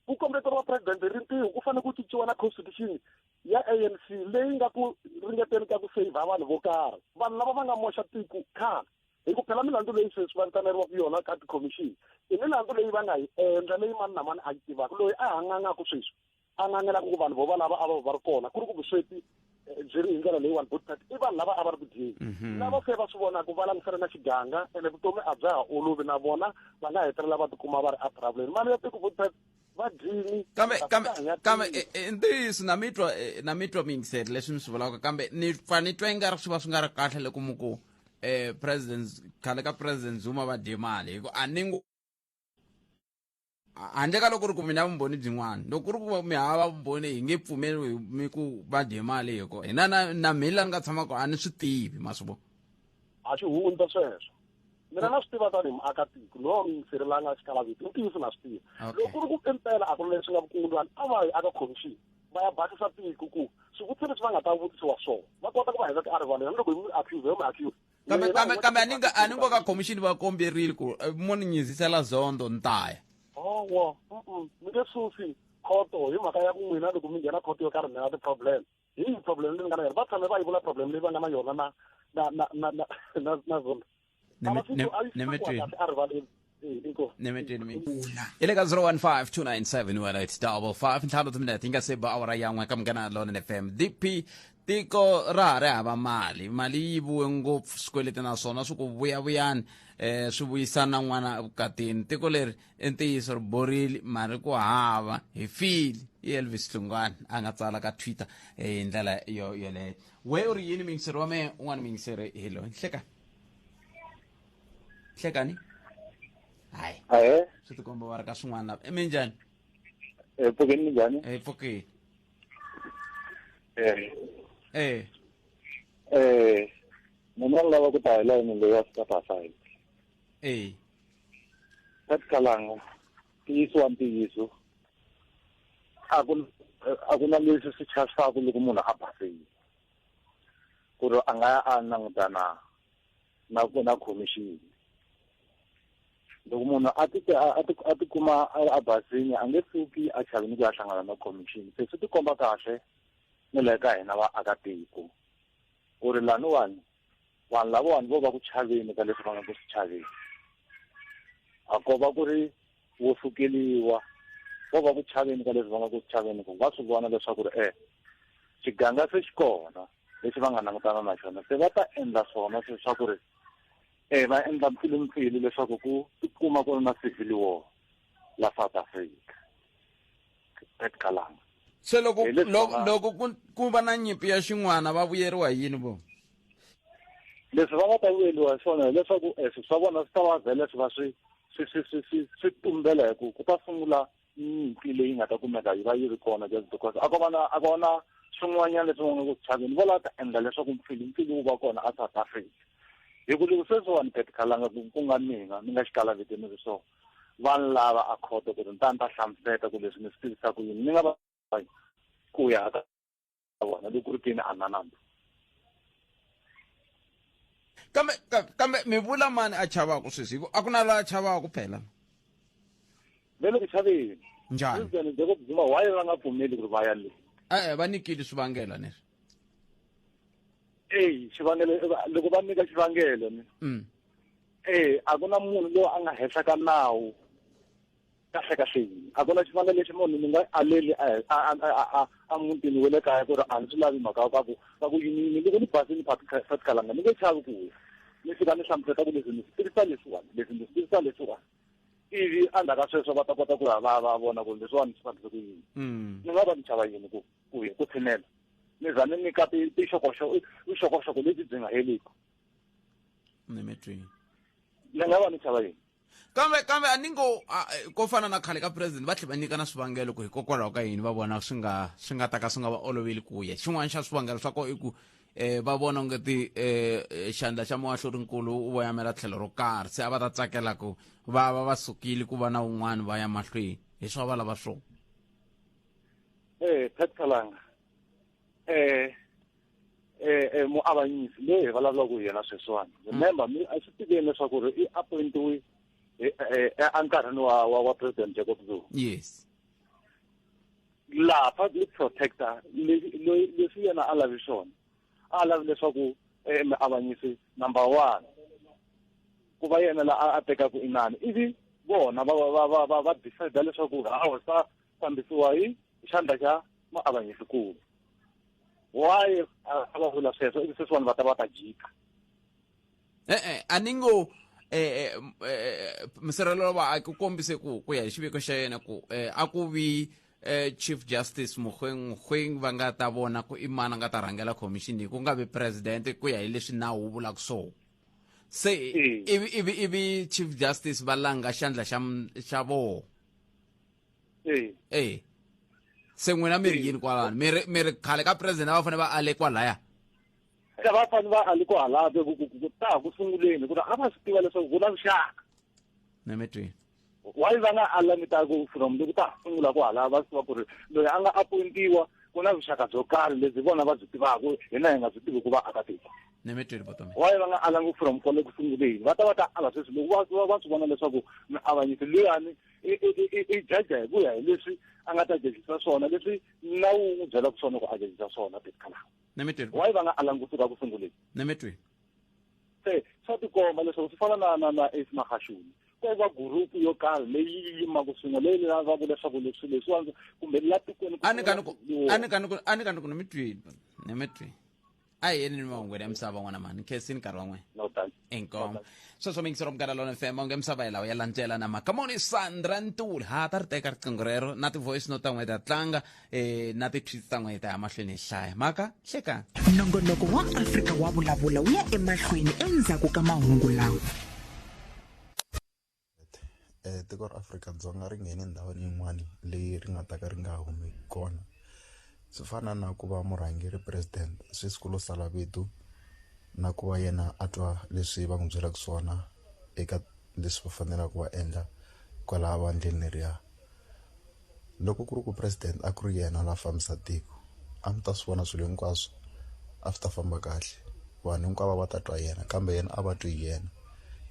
Ku kombeteriwa president rintiho, ku fanele ku cinciwa na constitution ya ANC leyi nga ku ringeteni ka ku save vanhu vo karhi, vanhu lava va nga moxa tiko khale. Hi ku phela milandzu leyi sweswi va vitaneriwaka yona ka ti-commission i milandzu leyi va nga yi endla, leyi mani na mani a yi tivaka. Loyi a hangangaka sweswi a ngangelaka ku vanhu vo va lava a va va ri kona, ku ri ku vusweti byi ri hi ndlela leyiwani, Goodpat, i vanhu lava a va ri ku dyeni, lava se va swi vonaka va langutisana na xiganga, ene vutomi a bya ha olovi, na vona va nga hetelela va tikuma va ri atraveleni. Mali ya tiko, Goodpat, va dyini. Kambe ntiyiso na mi twa miyingiseri leswi mi swi vulaka, kambe ni pfa ni twa i nga ri swi va swi nga ri kahle loko mi ku president, khale ka President Zuma va dye mali, hi ku a ni ngo handle ka loko ri ku mi na vumbhoni byin'wana. Loko ku ri ku mi hava vumbhoni, hi nge pfumeli mi ku va dye mali, hi ko hina na mina la ni nga tshama kona a ni swi tivi, ma swi vona. A swi hundza sweswo, mina na swi tiva tanihi muakatiko lowa mi yingiselelanga xikalavito, i ntiyiso na swi tiva. Loko ku ri ku impela a ku na leswi nga vukungundzwani, a va yi aka commission va ya basisa tiko, ku swivutiso leswi va nga ta vutisiwa swona va kota ku va heta erivaleni, hambi loko hi mi accuse, hi mi accuse. Kambe a ni ngo ka commission va komberile ku mo ni nyizisela Zondo ni ta ya. Hawa, mi nge susi khoto hi mhaka ya ku n'wina loko mi nghena khoto yo karhi mi na ti-problem. Hi yihi problem leyi ni nga na yona? Va tshame va yi vula problem leyi va nga na yona na Zondo? Ni mi twini. Erivaleni. Nemetweni mina i le ka 015 297 1855 ntlhanu timinete yi nga se ba awara yan'we ka Munghana Lonene FM. DP, tiko ra ha ri hava mali, mali yi yiviwe ngopfu, swikweleti naswona swi ku vuyavuyani, swi vuyisana n'wana evukatini. Tiko leri i ntiyiso ri borile, mali ku hava, hi file. I Elvis Hlungwani a nga tsala ka Twitter hi ndlela yo yoleyo. We u ri yini muyingiseri wa mehe? Un'wana muyingiseri hi loyi. Nhlekani. Hlekani. Hayi. Ahe. Swi tikomba va ri ka swin'wana lava. Minjhani? Pfukeni minjhani? Pfukeni. Eh. Eh. Eh. Mina ni lava ku ta hi layini leyi ya step aside. Eh. Pat Kalanga, ntiyiso wa ntiyiso. A ku a ku na leswi swi chavisaka loko munhu a basile. Ku ri a nga ya a langutana na ku na khomixini. Loko munhu a ti a ti a tikuma a basini a nge pfuki a chavini ku ya hlangana na khomixini. Se swi tikomba kahle ni le ka hina vaakatiko ku ri laniwani vanhu lavawani vo va ku chaveni ka leswi va nga ku swi chaveni. A ko va ku ri wo sukeliwa, vo va ku chaveni ka leswi va nga ku swi chaveni, ku va swi vona leswaku ri xiganga se xi kona lexi va nga langutana na xona, se va ta endla swona leswaku ri va endla mpfilumpfilu leswaku ku tikuma ku ri na civil war la South Africa. Pat Kalanga. Se loko loko ku va na nyimpi ya xin'wana va vuyeriwa hi yini vo? Leswi va nga ta vuyeriwa hi swona hileswaku swilo swa vona swi ta va vhele swi va swi swi swi swi swi swi tumbela hi ku ku ta sungula nyimpi leyi nga ta kumeka yi va yi ri kona just because a ko va na a ko na swin'wanyana leswi va nga ku chaveni, vo lava ta endla leswaku mpfilumpfilu wu va kona a South Africa. Hi ku loko sweswiwani Pat Kalanga ku nga mina ni nga xikalaveti ni ri so vanhu lava a khoto ku ri ni ta ni ta hlamuseta ku leswi ni swi tivisa ku yini, ni nga va ku ya ka vona loko ku ri kini a na nandzu. Kambe kambe mi vula mani a chavaku sweswi, hi ku a ku na laha chavaku phela. Ve le ku chaveni. Njhani? President Jacob Zuma why va nga pfumeli ku ri va ya le? E-e, va nyikile swivangelo ni ri. Eyi, xivangelo loko va nyika xivangelo ni. A ku na munhu loyi a nga henhla ka nawu kahle kahle yini. A ku na xivangelo lexi munhu ni nga aleli a mutini wa le kaya ku ri a ni swi lavi mhaka ka ku ka ku yini yini. Loko ni basini Pat Kalanga ni nge chavi ku ya. Ni fika ni hlamuseta ku leswi ni swi tivisa leswiwani, leswi ni swi tivisa leswiwani. Ivi endzhaku ka sweswo va ta kota ku ya va va vona ku leswiwani swi fambise ku yini. Ni nga va ni chava yini ku ku ya ku tshinela. Ni za ni nyika vuxokoxoko lebyi byi nga heriki. Ni Ni nga va ni chava yini? Kambe kambe a ni ngo ko fana na khale ka president va tlhe va nyika na swivangelo ku hikokwalaho ka yini va vona swi nga swi nga ta ka swi nga va oloveli ku ya. Xin'wana xa swivangelo swa kona i ku va vona onge ti xandla xa muahlurinkulu u voyamela tlhelo ro karhi, se a va ta tsakela ku va va va sukile ku va na un'wana va ya mahlweni, hi swa va lava swona. Pat Kalanga, muavanyisi loyi hi vulavulaka hi yena sweswiwani, remember mi a swi tiveni leswaku ri i appointiwe enkarhini wa President Jacob Zuma. Yes. Laha public protector leswi yena a lavi swona, a lavi leswaku muavanyisi number 1 ku va yena la a tekaka inani, ivi vona va decide leswaku hawa sa fambisiwa hi xandla xa muavanyisi-nkulu. Why a va vula sweswo? Ivi sweswiwani va ta va ta jika. A ni ngo musirhelelo wa vaaki u kombise ku ya hi xiviko xa yena ku a ku vi Chief Justice Mogoeng Mogoeng va nga ta vona ku i mani a nga ta rhangela commission leyi, ku nga vi president ku ya hi leswi nawu wu vulaka swona. Se ivi Chief Justice va langa xandla xa voho. Se n'wina mi ri yini kwalano? Mi ri khale ka president a va fanele va ale kwalaya? Va fanele va ale kwalaya ku ta ku sunguleni, ku a va swi tiva leswaku ku na vuxaka. Nemetweni. Why va nga alangi ta ku from loko ta sungula kwalaya va swi tiva ku ri loyi a nga appointiwa ku na vuxaka byo karhi lebyi vona va byi tivaka, hina hi nga byi tivi ku va akatiko. Nemetweni Botomi. Why va nga alangi from kwale ku sunguleni? Va ta va ta ala sweswi loko va swi vona leswaku muavanyisi luyani i jaja hi ku ya hi leswi a nga ta jajisa swona, leswi nawu wu n'wi byelaka swona ku a jajisa swona basically. Nemetweni. Why va nga alangi kusuka ku sunguleni? Nemetweni. Se swa tikomba leswaku swi fana na na na Ace Magashule. Ko va gurupu yo karhi leyi yi yimaka swin'we leyi lavaka leswaku leswi leswiwani kumbe la tikweni a ni ka ni ku a ni ka ni ku a ni ka ni ku ni mi twile ni mi twile a hi yeni ni mahungwini ya misava n'wana mhani khensini nkarhi wa n'wina no thank inkomo sweswo miyingisero munghana lona fm onge misava hi lawa ya landzela na makamoni sandra ntuli ha ta ri teka riqingho rero na ti-voice note ta n'we ta tlanga um na ti-tweets ta n'we hi ta ya mahlweni hi hlaya mhaka hlekani Nongonoko wa Afrika wa vulavula wu ya emahlweni endzhaku ka mahungu lawa. Tiko ra Afrika-Dzonga ri nghene ndhawini yin'wani leyi ri nga ta ka ri nga humi kona swi fana na ku va murhangeri president sweswi ku lo sala vito na ku va yena a twa leswi va n'wi byelaka swona eka leswi va faneleke va endla kwalaya vandleni leriya. Loko ku ri ku president a ku ri yena la fambisa tiko a mi ta swi vona swilo hinkwaswo a swi ta famba kahle vanhu hinkwavo va ta twa yena kambe yena a va twi yena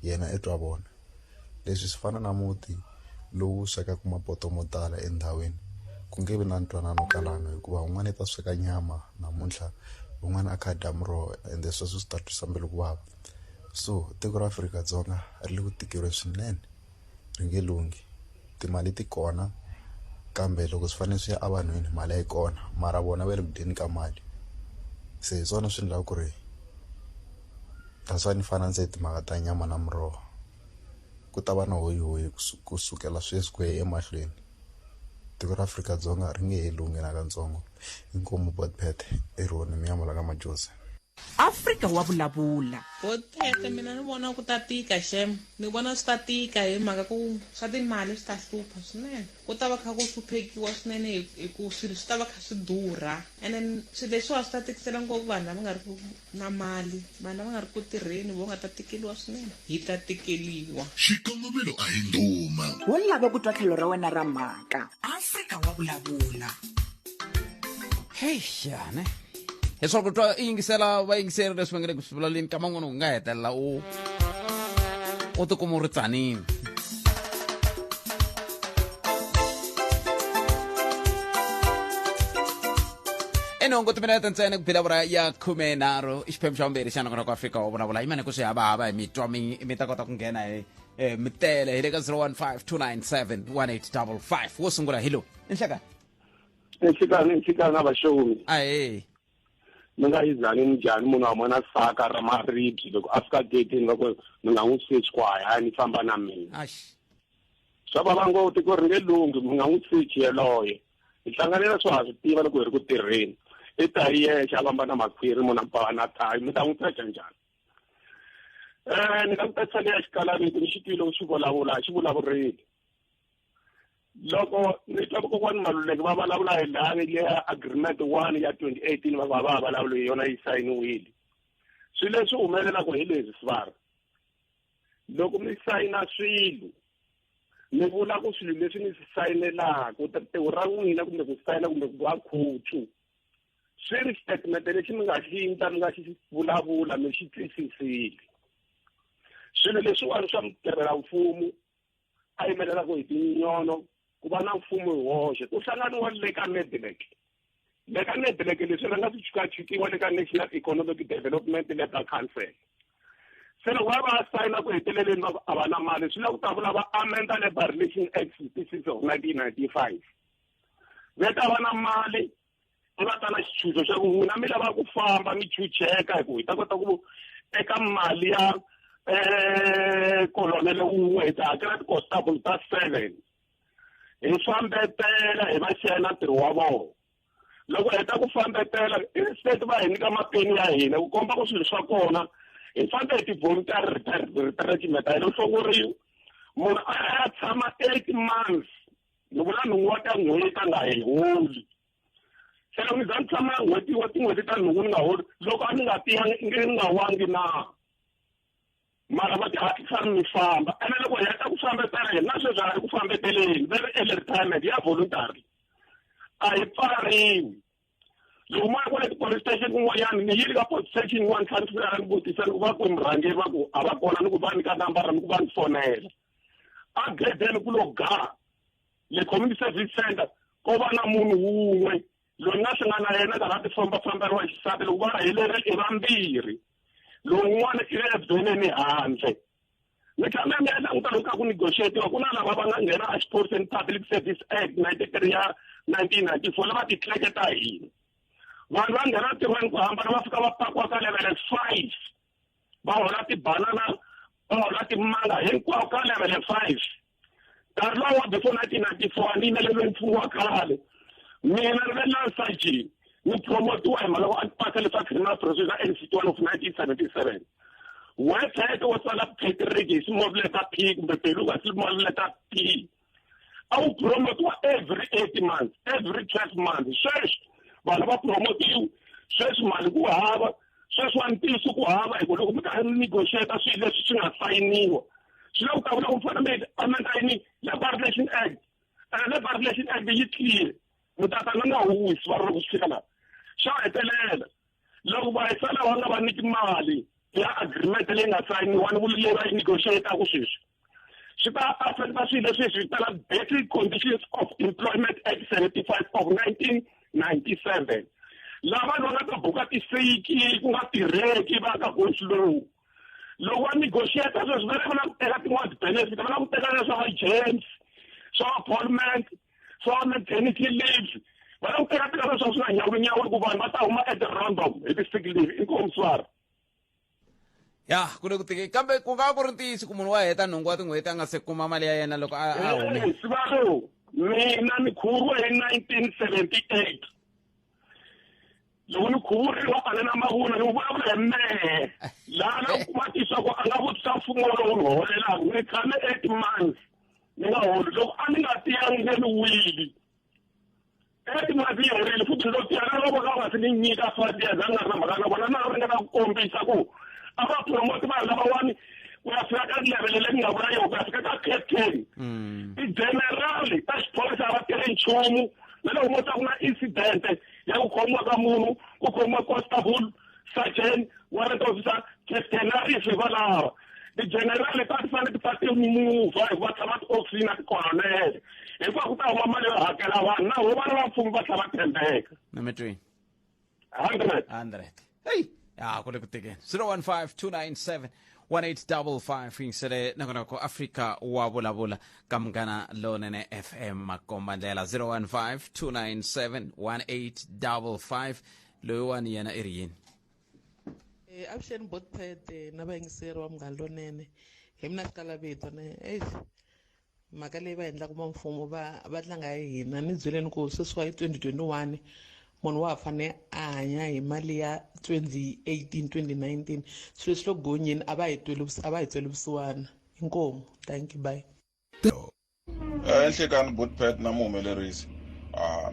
yena i twa vona leswi swi fana na muti lowu swekaka mapoto mo tala endhawini ku nge vi na ntwanano kwalano hikuva un'wana i ta sweka nyama namuntlha un'wana a kha a dya muroho ende sweswo swi ta twisa mbilu ku vava so tiko ra Afrika-Dzonga ri le ku tikeriweni swinene ri nge lunghi timali ti kona kambe loko swi fanele swi ya evanhwini mali a yi kona mara vona va le ku dyeni ka mali se hi swona swi endlaka ku ri that's why ni fana ndzi timhaka ta nyama na muroho ku ta va na hoyihoyi ku sukela sweswi ku ya emahlweni tiko ra Afrika-Dzonga ri nge he lunghi nakantsongo inkomu botpet i roni mi yamala ka majozi. Afrika wa vulavula. Botete mina ni vona ku ta tika xem ni vona swi ta tika hi mhaka ku swa timali swi ta hlupha swinene ku ta va kha ku hluphekiwa swinene hi ku swilo swi ta va kha swi durha and then swilo leswiwa swi ta tikisela ngopfu vanhu lava nga ri ku na mali vanhu lava nga ri ku tirheni vo nga ta tikeliwa swinene hi ta tikeliwa. Xikongomelo a hi ndhuma. Wo lava ku twa tlhelo ra wena ra mhaka. Afrika wa vulavula. Hey, ya ne leswaku twa i yingisela vayingiseri leswi va nga le ku swi vulavuleni kama n'wana u nga hetelela u u tikuma u ri tsanini enhongo timinete ntsena ku bela vura ya 13 i xiphemu xa vumbirhi xa nongonoko afrika wa vulavula yimane ku swi havahava hi mitwa mi mi ta kota ku nghena hi eh, mi tele hi le ka 015 297 1855 wo sungula hi lowu i nhlekani Nhlikani nhlikani a vaxomi. Ahee. Mi nga yi zani njhani munhu a vona saka ra maribye loko a fika getini va ku mi nga n'wi sechi ku hayi ni famba na mina. Ax. Swa vava ngopfu tiko ri nge lunghi mi nga n'wi sechi yaloye. Hi hlanganela swa ha swi tiva loko hi ri ku tirheni. I ta hi yexe a vamba na makhwiri munhu a ba na thayi mi ta n'wi secha njhani? Ni nga ku tatisa leya xikalaveti ni xi twile u xi vulavula a xi vulavurile. Loko ni twa kokwani Maluleke va vulavula hi laha ya agreement one ya 2018 va va va vulavula hi yona yi sayiniwile swilo leswi humelelaka hi leswi sivara loko mi sayina swilo mi vula ku swilo leswi mi swi sayinelaka riqingho ra n'wina kumbe ku sayina kumbe ku va khutsu swi ri xitatimende lexi mi nga xi endla mi nga xi vulavula mi xi twisisile swilo leswiwani swa mutirhela mfumo a yimelelaka hi tinyono ku va na mfumo hi woxe ku hlanganiwa le ka nedlek le ka nedlek leswi rhanga swi chukachukiwa le ka national economic development labour council se loko va va sayina ku heteleleni va a va na mali swi lava ku ta vula va amenda labour relation act 56 of 1995 va ta va na mali i va ta na xitshunxo xa ku n'wina mi lava ku famba mi chucheka hi ku hi ta kota ku eka mali ya kolonele wun'we hi ta hakela ti-constable ta 7 hi fambetela hi va xela ntirho wa vona loko heta ku fambetela instead va hi nyika mapeni ya hina ku komba ku swilo swa kona hi fambe hi ti-voluntary retrenchment a hi lo hlongoriwa munhu a ya tshama 8 months ni vula nhungu wa ta n'hweti a nga hi holi se loko ni za ni tshama n'hweti wa tin'hweti ta nhungu ni nga holi loko a ni nga tiyangi nge ni nga wangi na mara va ti hatlisani mi famba ene loko hi heta ku fambetela hi na sweswi a hi ku fambeteleni va ri early retirement ya voluntary a hi pfariwi loko mo ya kwale ti-police station kun'wanyana ni yile ka police station yin'wana tlhela ni fika ni vutisa ni ku va kwi murhangeri va ku a va kona ni ku va nyika nambara ni ku va ni fonela a gedeni ku lo ga le community service center ko va na munhu wun'we loyi nga hlangana na yena karhi a ti fambafamberiwa hi xisati loko va heleri i vambirhi lowun'wana i le eveneni handle. Mi tshame mi ya languta loko ka ku negotiatiwa ku na lava va nga nghena exiphoriseni Public Service Act 93 ya 1994 lava ti tleketa hina. Vanhu va nghena ntirhweni ku hambana va fika va pakiwa ka level 5 va hola tibanana va hola timanga hinkwako ka level 5. Nkarhi lowu wa before 1994 a ni yimeleriwe mfumo wa khale. Mina ni ve lance sergeant ni promotiwa hi mhaka ku a ni pasa leswa criminal procedure NC 1 of 1977. Website wo tsala Patrick hi small letter P kumbe Beluga small letter P a wu promotiwa every 8 months, every 12 months. Sweswi vanhu va promotiwa, sweswi mali ku hava, sweswi wa ntiyiso ku hava, hi ku loko mi karhi mi negotiate swilo leswi swi nga sayiniwa swi le ku ta vula ku fana mi amenda yini Labour Relation Act. And Labour Relation Act yi clear, mi ta ta nga huwisi va ri loko swi fika laha. Xo hetelela, loko va sala va nga va nyiki mali ya agreement leyi nga sayiniwa ni vula leyi va yi negotiate-aku sweswi, swi ta affecta swilo leswi hi swi vitana Basic Conditions of Employment Act 75 of 1997. Lava vanhu va nga ta buka tisiki ku nga tirheki va ka go slow. Loko va negotiate sweswi va lava ku teka tin'wana ti-benefit, va lava ku teka na swa va gems, swa va appointment, swa va maternity leave, va lava ku teka teka leswi swi nga nyawunyawuli ku vanhu va ta huma at random hi ti-sick leave. Inkomu swara. Ya ku le ku tike kambe ku nga ku ri ntiyiso ku munhu wa heta nhungu wa tin'hweti a nga se kuma mali ya yena loko a hume. Sivalo, mina ni khuvuriwe hi 1978. Loko ni khuvuriwa a ni na mavunwa, ni vulavula hi mehe. Laha na kuma tisa ku a nga vutisa mfumo lowu ni holelaka. Ni tshame 8 months ni nga holi. Loko a ni nga tiyangi nge ni wili. 8 months yi herile futhi ni lo tiya na loko va nga se ni nyika 5 years a ni nga ri na mhaka na vona, na ringeta ku kombisa ku a va promote vanhu lavawani ku ya fika ka level leyi nga vula yona, ku ya fika ka captain. Ti-general ta xiphorisa a va tirhi nchumu. Na loko mo ta ku na incident ya ku khomiwa ka munhu, ku khomiwa constable, sergeant, warrant officer, captain na rifi va lava. Ti-general ta ti fanele ti pfa ti move hikuva tshama ti-ofisini na ti-colonel, hikuva ku ta huma mali yo hakela vanhu na vo vana va mfumo va tlhela va tshembeka. Na mi twini? 100. 100. Hey, ya ku le ku tekeni. 015 297 1855 yingisele nakona ku Afrika wa vulavula ka Munghana Lonene FM makomba ndlela 015 297 1855 loyiwani yena i ri yini? Avuxeni Botpet na vayingiseri wa Munghana Lonene. Hi mina Xikalavito ne. Eish, mhaka leyi va endlaka va mfumo va tlanga hi hina. Ni byeleni ku sweswiwa hi 2021 munhu wa ha fane a hanya hi mali ya 2018, 2019. Swilo leswi lo gonyeni a va hi tweli a va hi tweli vusiwana. Inkomu. Thank you, bye. Enhlekani Botpet na muhumelerisi.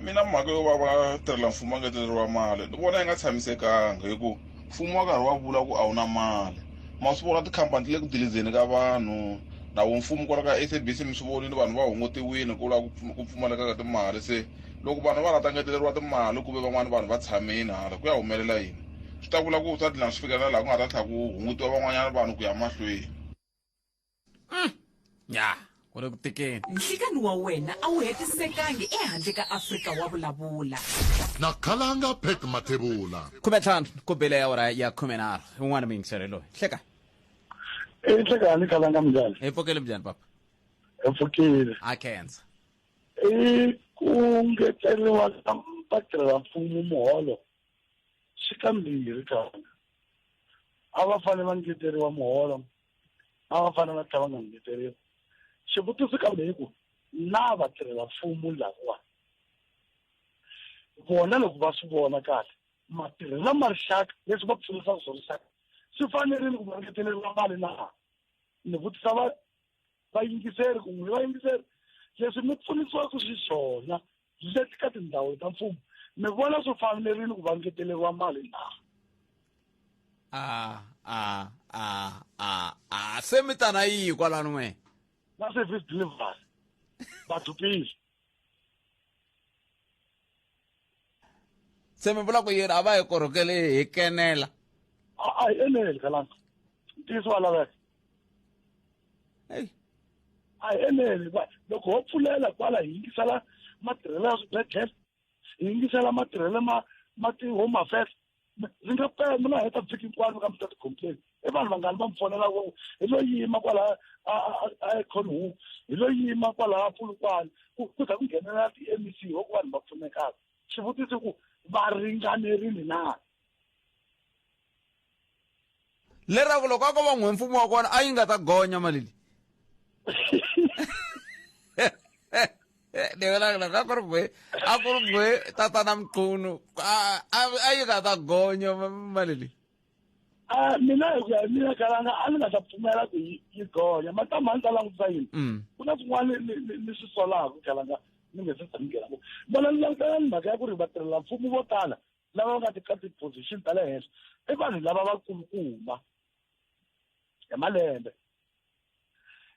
Mina mhaka yo va va tirhela mfumo va ngeteleriwa mali ni vona yi nga tshamisekanga, hi ku mfumo wa karhi wa vula ku a wu na mali. Ma swi vona tikhampani ti le ku dilizeni ka vanhu, na wu mfumo kwala ka SABC mi swi vonile vanhu va hungutiwile ku la ku pfumaleka ka timali. Se loko vanhu va la ta ngeteleriwa timali ku ve van'wani vanhu va tshamile hala ku ya humelela yini, swi ta vula ku swi ta dlina swi fikelela laha ku nga ta tlhela ku hungutiwa van'wanyana vanhu ku ya mahlweni. Ya ku le ku tikeni. Nhlikani wa wena a wu hetisekangi ehandle ka Afrika wa vulavula. Na khalanga Pat Mathebula. 15 ku bile awara ya 13. Un'wana muyingiseri loyi. Hleka. Nhlekani khalanga minjhani? Hi pfukile minjhani papa? Hi pfukile. A khensa. I ku ngeteriwa ka vatirhela mfumo muholo swi kambirhi khalanga. A va fanele va ngeteriwa muholo, a va fanele va tlhela va nga ngeteriwa. Xivutiso kambe hi ku na vatirhela mfumo lavawa vona loko va swi vona kahle matirhelo ma rixaka leswi va pfunisaka swo rixaka swi fanerile ku va ngeteleriwa mali na? Ni vutisa vayingiseri ku n'wi vayingiseri leswi mi pfunisiwaka xiswona leswi ka tindhawu ta mfumo mi vona swi fanerile ku va ngeteleriwa mali na? A a a a a se mi tana yihi kwalano n'we? Na service delivery batho pele. Se mi vula ku yini a va hi korhokeli hi kenela? A hi eneli kalanga. Ntiyiso wa laveka. Hey. A hi eneli loko ho pfulela kwala hi yingisela matirhelo ya swibedhlele, hi yingisela matirhelo ma ti-home affairs, Ndzi nga penda na heta vhiki hinkwaro ka mi ta ti-complain. I vanhu vangani va mi fonelaka hi lo yima kwalaya a Econhoek, hi lo yima kwalaya Polokwane, ku za ku nghenelela ti-M_E_C ho ku vanhu va pfunekaka. Xivutiso ku va ringanerile na? Leraku loko a ko va n'we mfumo wa kona a yi nga ta gonya mali leyi. Loko a ku ri n'we, a ku ri n'we tatana Mchunu a yi nga ta gonya mali leyi. Mina hi ku ya hi mina kalanga a ni nga ta pfumela ku yi gonya. Matama a ni ta langutisa yini? Ku na swin'wana ni swi solaka kalanga ni nge se tshami nghena ngopfu. Vona ni langutana ni mhaka ya ku ri vatirhela mfumo vo tala lava va nga ka ti-position ta le henhla i vanhu lava va kulukumba hi malembe.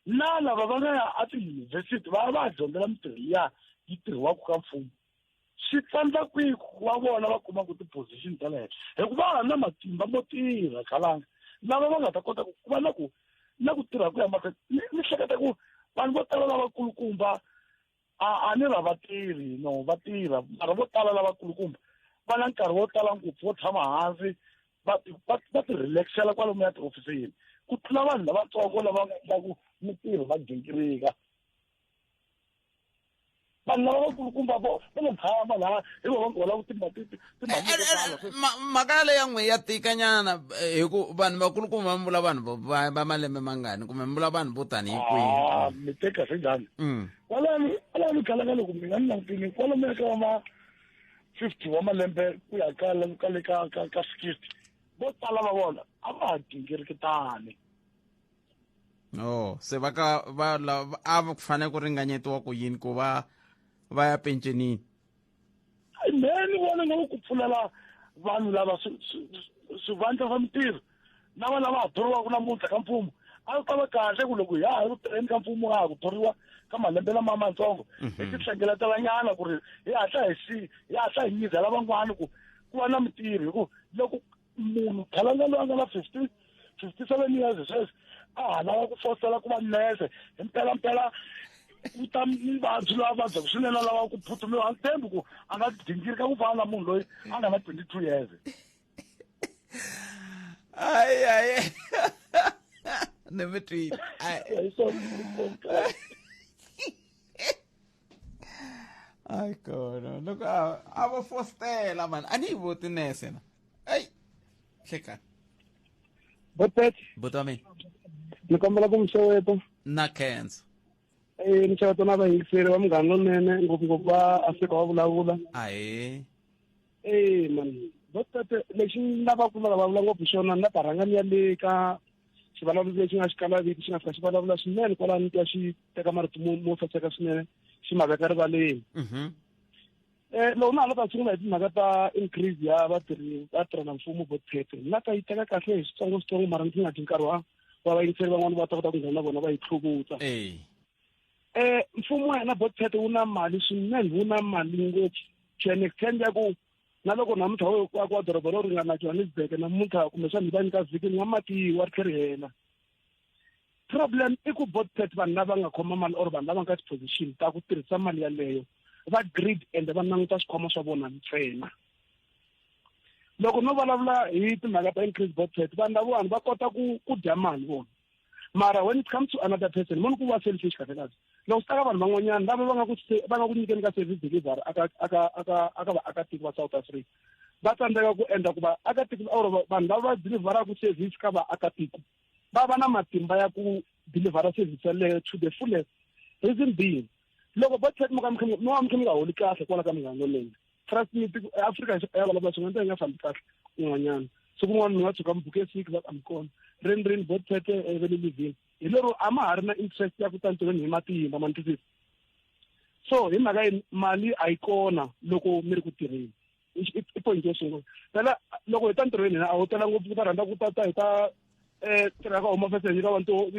Na lava va nga ya a tiyunivhesiti va ya va ya dyondzela mintirho liya yi tirhiwaka ka mfumo, swi tsandza kwihi ku va vona va kumaka ti-position ta le henhla? Hikuva va ha na matimba mo tirha khalanga lava va nga ta kota ku va na ku na ku tirha ku ya mahlweni. Ni hleketa ku vanhu vo tala lavakulukumba a ni ra va tirhi, no va tirha, mara vo tala lavakulukumba va na nkarhi wo tala ngopfu wo tshama hansi va ti relaxela kwalomu ya tihofisini ku tlula vanhu lavatsongo lava nga endlaku mintirho va gingirika. Vanhu lava vakulukumba vo va lo tshama laha hi vona va holaka timali to tala. Mhaka yaleyo ya n'we ya tikanyana hi ku vanhu vakulukumba mi vula vanhu va malembe mangani kumbe mi vula vanhu vo tanihi kwihi? Mi teka swi njhani? Kwalano khalanga loko mina ni langutile kwalomu ya ka ma 50 wa malembe ku ya ka ka le ka ka ka 60, vo tala va vona a va ha gingiriki tani. Oh, se va ka va la a va fanele ku ringanyetiwa ku yini ku va va ya pencenini? Mehe ni vona nga ku pfulela vanhu lava swivandla swa mintirho na va lava ha thoriwaka namuntlha ka mfumo, a swi ta va kahle ku loko ha ha ri tirheni ka mfumo ha ha ku thoriwa ka malembe lama matsongo hi ti hlengeletelanyana ku ri hi hatla hi si hi hatla hi nyizela van'wani ku ku va na mintirho. Hi ku loko munhu khalanga loyi a nga na 57 years sweswi a ha lava ku fosela ku va nese hi mpela mpela ku ta muvabyi loyi a vabyaka swinene a lava ku phuthumiwa, a ni tshembi ku a nga gingirika ku fana na munhu loyi a nga na 22 years. Ai ai ni mi twile. Ai ai kona loko a vo fostela mani a ni yi voti nese na. Ai hlekani. Botpet. Buti wa mina. Ni kombela ku mi xeweta. Na khensa. Ni xeweta na vayingiseri va Munghana Lonene, ngopfungopfu va Afrika wa vulavula. Ahee. Man. Botpet, lexi ni lavaka ku vulavula ngopfu hi xona ni la ta rhanga ni ya le ka xivulavuli lexi nga xikalaviti xi nga fika xi vulavula swinene kwalano, ni twa xi teka marito mo saseka swinene xi ma veka rivaleni. Loko na ha la ta sungula hi timhaka ta increase ya vatirhi va tirhela mfumo Botpet, ni la ta yi teka kahle hi switsongoswitsongo, mara ndzi nga dyi nkarhi wa vayingiseri van'wani va ta kota ku nghena na vona va yi tlhuvutsa. Mfumo wa hina Botpet wu na mali swinene, wu na mali ngopfu to an extent ya ku na loko namuntlha wo ku akiwa doroba ro ringana Johannesburg namuntlha kumbexana hi va nyika vhiki ni nga matiwa ri tlhe ri hela. Problem i ku Botpet vanhu lava nga khoma mali or vanhu lava nga ka ti-position ta ku tirhisa mali yaleyo va greed and va languta swikhwama swa vona ntsena. Loko no vulavula hi timhaka ta increase Botpet, vanhu lavawani va kota ku dya mali vona, mara when it comes to another person mo ni ku va selfish kahle kahle. Loko swi ta ka vanhu van'wanyana lava va nga ku va nga ku nyikeni ka service delivery aka vaakatiko va South Africa, va tsandzeka ku endla ku vaakatiko or vanhu lava va deliveraka service ka vaakatiko va va na matimba ya ku delivera service yaleyo to the fullest. Reason being, loko Botpet mo ka mi kha mi va mi kha mi nga holi kahle kwala ka Munghana Lonene, trust me, Afrika ya vulavula swin'wana ta yi nga fambi kahle kun'wanyana. Siku rin'wana mi nga tshuka mi buke siku va a mi kona rini rini Botpet ve le livini hi lero a ma ha ri na interest ya ku ta ntirhweni hi matimba, ma ni twisisa? So hi mhaka yini mali a yi kona loko mi ri ku tirheni? I point yo sungula. Phela loko hi ta ntirhweni hina a ho tala ngopfu ku ta rhandza ku ta ta hi ta tirha ka Home Affairs hi nyika vanhu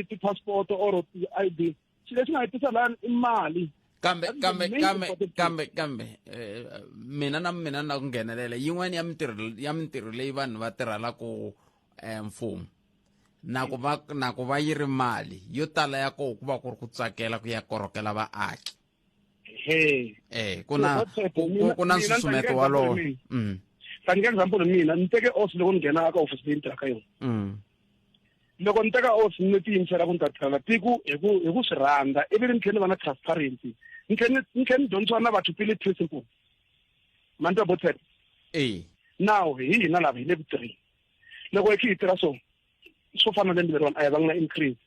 ti-passport or ti-I D. Xilo lexi nga hi tisa lani i mali. Kambe That is the kambe main kambe important thing. kambe mina na mina na ku nghenelela yin'wana ya mintirho ya mintirho leyi vanhu va tirhelaka mfumo na ku va na ku va yi ri mali yo tala ya koho ku va ku ri ku tsakela ku ya korhokela vaaki. He. Ku na So, that's it. ku na Mina ni nsusumeto tsakela walowo. mina. Ta nyika example mina ni teke oath loko ni nghena ka office leyi ni tirhaka yona. Loko ni teka oath ni tiyimisela ku ni ta tirhela tiko hi ku hi ku swi rhandza ivi ni tlhela ni va na transparency ni tlhela ni tlhela ni dyondzisiwa na Batho Pele principle ma ni twa botset now hi hina lava hi le ku tirheni loko hi kha hi tirha so swo fana na lembe leriwani a hi vangi na increase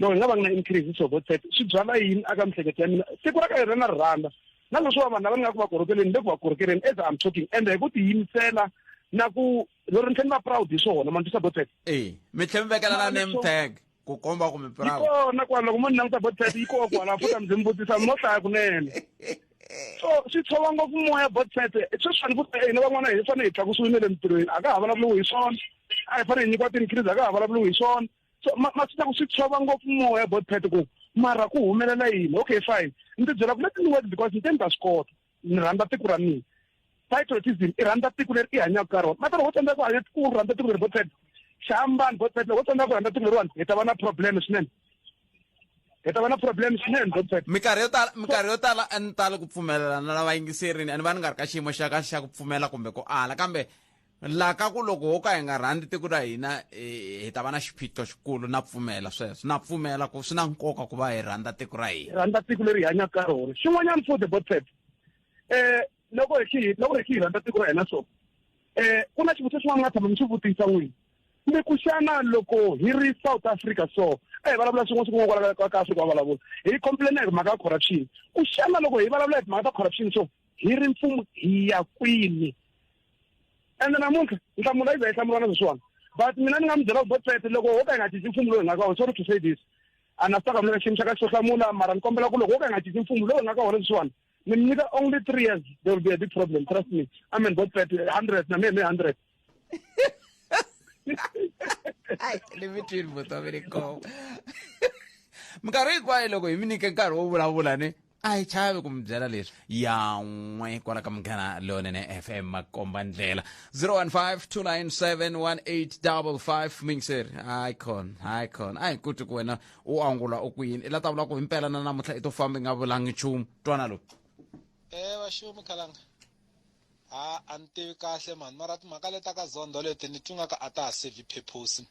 loko hi nga vangi na increase so botset swi byala yini aka miehleketo ya mina tiko ra ka hina na ri rhandza na leswiwa vanhu lava ni nga ku va korhokeleni le ku va korhokeleni as I'm talking ende hi ku tiyimisela na ku lero ni tlhela ni va proud hi swona ma ni twisa botset e mi tlhela mi vekela na name tag ku komba ku mi proud yi kona kwala loko mo ni languta botset yi kona kwala futhi mi ndzi mi vutisa mo hlaya kunene so swi tshova ngopfu moya botset sweswiwani ku hina van'wana hi fanele hi tlakusiwile le mintirhweni a ka ha vulavuriwi hi swona a hi fanele hi nyikiwa ti-increase a ka ha vulavuriwi hi swona so ma ma swi ku swi tshova ngopfu moya botpet ku mara ku humelela yini okay fine ni ti byela ku let me work because ni te ni ta swi kota ni rhandza tiko ra mina patriotism i rhandza tiko leri i hanyaka ka rona mata loko wo tsandzeka ku hanya ku rhandza tiko leri botpet xihambani botpet loko wo tsandzeka ku rhandza tiko leriwani hi ta va na problem swinene hi ta va na problem swinene botpet minkarhi yo tala minkarhi yo tala a ni tali ku pfumelelana na vayingiserini a ni va ni nga ri ka xiyimo xa ka xa ku pfumela kumbe ku ala kambe la ka ku loko ho ka hi nga rhandzi tiko ra hina hi ta va na xiphiqo xikulu na pfumela sweswo na pfumela ku swi na nkoka ku va hi rhandza tiko ra hina rhandza tiko leri hi hanyaka ka rona xin'wanyana futhi botpet loko hi loko hi rhandza tiko ra hina so ku na xivutiso xin'wana nga tshama mi xi vutisa n'wini mi ku xana loko hi ri South Africa so a hi vulavula swin'wana swin'wana kwala ka Afrika va vulavula hi complain hi mhaka ya corruption ku xana loko hi vulavula hi timhaka ta corruption so hi ri mfumo hi ya kwini ende namuntlha nhlamulo yi za yi hlamuriwa na sweswiwani but mina ni nga mi byela ku botset loko ho ka hi nga cinci mfumo lowu hi nga ka wona sorry to say this a na swi ta ka mina xiyimo xa ka xo hlamula mara ni kombela ku loko ho ka hi nga cinci mfumo lowu hi nga ka wona sweswiwani ni mi nyika only 3 years there will be a big problem trust me amen botset 100 na me me 100 Ai, ni mi twini vutomi ni koma minkarhi hinkwayo loko hi mi nyike nkarhi wo vulavula ni a hi chavi ku mi byela leswi ya n'we kwala ka munghana lonene fm makomba ndlela 015 297 1855 mingiseri hayi khona hayi khona a hi kuti ku wena u angula u ku yini i la ta vula ku himpela na namuntlha i to famba i nga vulangi nchumu twana lowu Vaxumi khalanga ha a ni tivi kahle mani mara timhaka leta ka zondo leti ni twi nga ka a ta ha serve purpose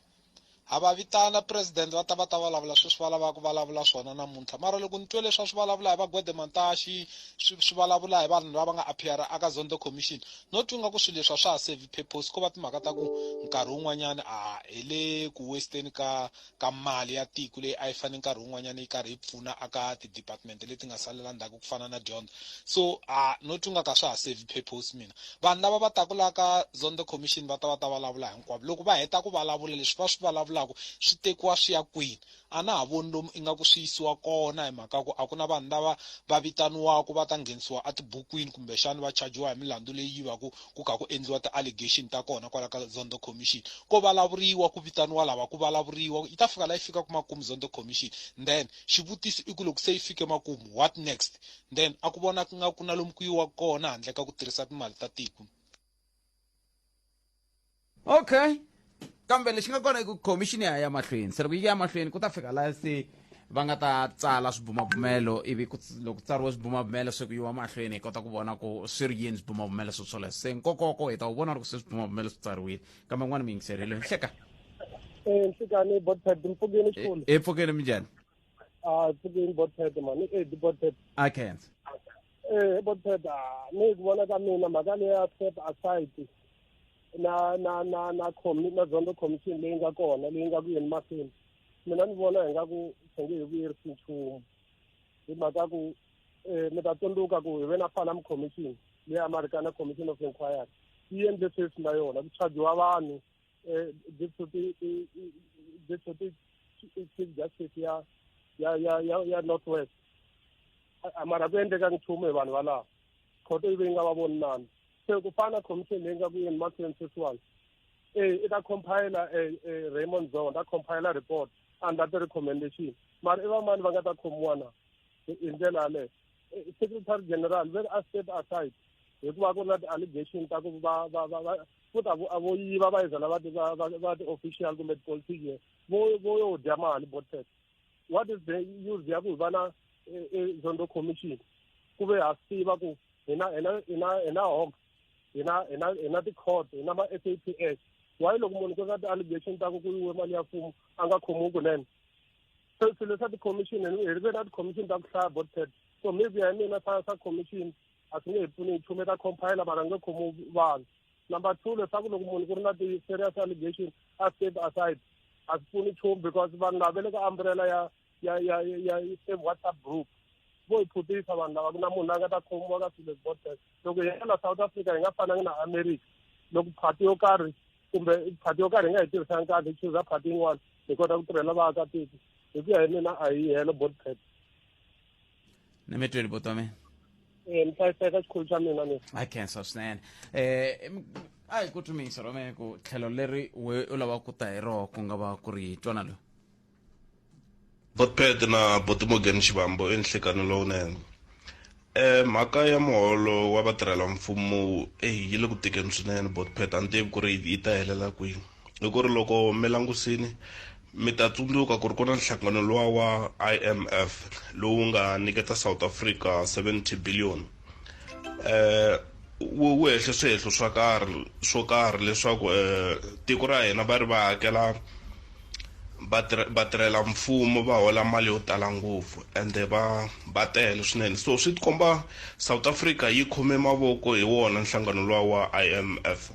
ha va vitana president va ta va ta vulavula sweswi va lavaka ku vulavula swona namuntlha mara loko ni twe leswi swi vulavula hi va Gwede Mantashi swi swi vulavula hi vanhu lava nga appear aka Zondo Commission no twi nga ku swilo leswi a swa ha serve purpose ko va timhaka ta ku nkarhi wun'wanyana a hi le ku wasteni ka ka mali ya tiko leyi a yi fanele nkarhi wun'wanyana yi karhi yi pfuna aka ti-department leti nga salela ndzhaku ku fana na dyondzo so a no twi nga ka swa ha serve purpose mina vanhu lava va taku la ka Zondo Commission va ta va ta vulavula hinkwavo loko va heta ku vulavula leswi va swi vulavulaka swi tekiwa swi ya kwini a na ha voni lomu ingaku swi yisiwa kona hi mhaka ku a ku na vanhu lava va vitaniwaka va ta nghenisiwa etibukwini kumbexani va chajiwa hi milandzu leyi yivaku ku kha ku endliwa ti-allegation ta kona kwala ka Zondo Commission ko vulavuriwa ku vitaniwa lava ku vulavuriwa yi ta fika la yi fikaka makumu Zondo Commission then xivutiso i ku loko se yi fike makumu what next then a ku vonaka nga ku na lomu ku yiwa kona handle ka ku tirhisa timali ta tiko okay kambe lexi nga kona i ku commission ya ya mahlweni se loko yi ya mahlweni ku ta fika laha se va nga ta tsala swibumabumelo ivi loko tsariwe swibumabumelo se ku yiwa mahlweni hi kota ku vona ku swi ri yini swibumabumelo swo swoleswo se nkokoko hi ta wu vona loko se swibumabumelo swi tsariwile kambe n'wana mi yingiserile nhleka Nhlekani botpet mpfukeni xikulu e pfukeni minjhani a pfukeni botpet mani e di botpet a khensa botpet ni ku vona ka mina mhaka leya step aside na na na na khomi na Zondo Commission leyi nga kona leyi nga ku yeni mahlweni mina ni vona hi nga ku swi nge hi vuyerisi nchumu hi mhaka ku mi ta tsundzuka ku hi ve na Farlam Commission leyi Americana Commission of Inquiry yi endle sweswi na yona ku chajiwa vanhu deputy deputy chief justice ya ya ya ya ya North West mara ku endleka nchumu hi vanhu valava khoto yi ve yi nga va voni nandzu se ku fana commission leyi nga ku yeni mahlweni sweswiwani i ta compile Raymond Zondo a compile report under ti-recommendation mara i vamani va nga ta khomiwa na hi ndlela yaleyo secretary general ve a step aside hikuva ku ri na ti-allegation ta ku va va va va futhi a vo yiva va yiza lava va ti-official kumbe ti-politician vo vo yo dya mali botset what is the use ya ku hi va na Zondo Commission ku ve ha swi tiva ku hina hina hina hina hawks Hi na hi na hi na ti-court, hi na ma-S A P S. Why loko munhu ku nga ti-allegation ta ku ku yiwe mali ya mfumo a nga khomiwi kunene? Se swilo swa ti-commission, hi ri ve na ti-commission ta ku hlaya botpet. So maybe ya mina swa commission a swi nge hi pfuni nchumu, ta compile mara nge khomiwi vanhu. Number two, leswaku loko munhu ku ri na ti-serious allegation a step aside, a swi pfuni nchumu because vanhu lava va le ka umbrella ya same WhatsApp group vo hi phutisa vanhu lava. Ku na munhu la nga ta khomiwa ka swilo leswi botpet. Loko hi ya la South Africa, hi nga fanangi na America. Loko party yo karhi kumbe party yo karhi hi nga hi tirhisanga kahle, hi chuza party yin'wana, hi kota ku tirhela vaakatiko. Hi ku ya hi mina, a hi helo botpet. Ni mi tweli, buti wa mina. Ni hlayiseka, xikhulu xa mina ni. A khensa swinene. A hi ku tumisa rome ku tlhelo leri we u lava ku ta hi roho ku nga va ku ri twana loyi. Botpet na Botimogeni Xivambo enhlekani lowunene. Mhaka ya muholo wa vatirhela mfumo eyi yi le ku tikeni swinene Botpet, a ni tivi ku ri yi ta helela kwihi. Hi ku ri loko mi langusini mi ta tsundzuka ku ri ku na nhlangano luwa wa IMF lowu nga nyiketa South Africa 70 billion. Wu hehle swihehlo swa karhi swo karhi leswaku tiko ra hina va ri va hakela vatirhela mfumo va hola mali yo tala ngopfu ende va tele swinene. So swi tikomba South Africa yi khome mavoko hi wona nhlangano luwa wa IMF.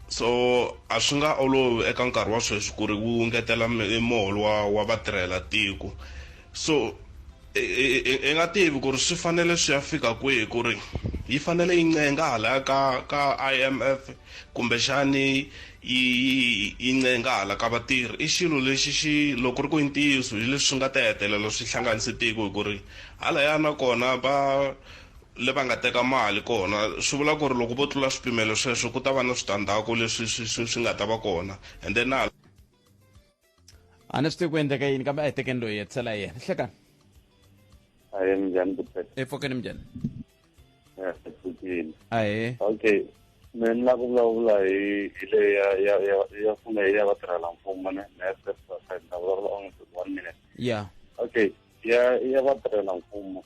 So a swi nga olovi eka nkarhi wa sweswi ku ri wu ngetela muholo wa vatirhela tiko. So i nga tivi ku ri swi fanele swi ya fika kwihi, ku ri yi fanele yi ncenga hala ka IMF kumbexani yi ncenga hala ka vatirhi. I xilo lexi xi loko ri ku i ntiyiso hi leswi swi nga ta hetelela swi hlanganise tiko, hi ku ri halaya nakona va le va nga teka mali kona, swi vula ku ri loko vo tlula swipimelo sweswo ku ta va na switandzhaku leswi swi nga ta va kona. And then na A ni swi tivi ku endleka yini, kambe a hi tekeni loyi hetisela yena. Hlekani. Ahe, minjhani Butpet? Epfukeni, minjhani? Epfukile. Ahee. Okay, me ni lava ku vulavula hi leyi ya mfumo ya vatirhela mfumo ne na ya step aside, na vulavula only 1 minute. Okay, ya vatirhela mfumo,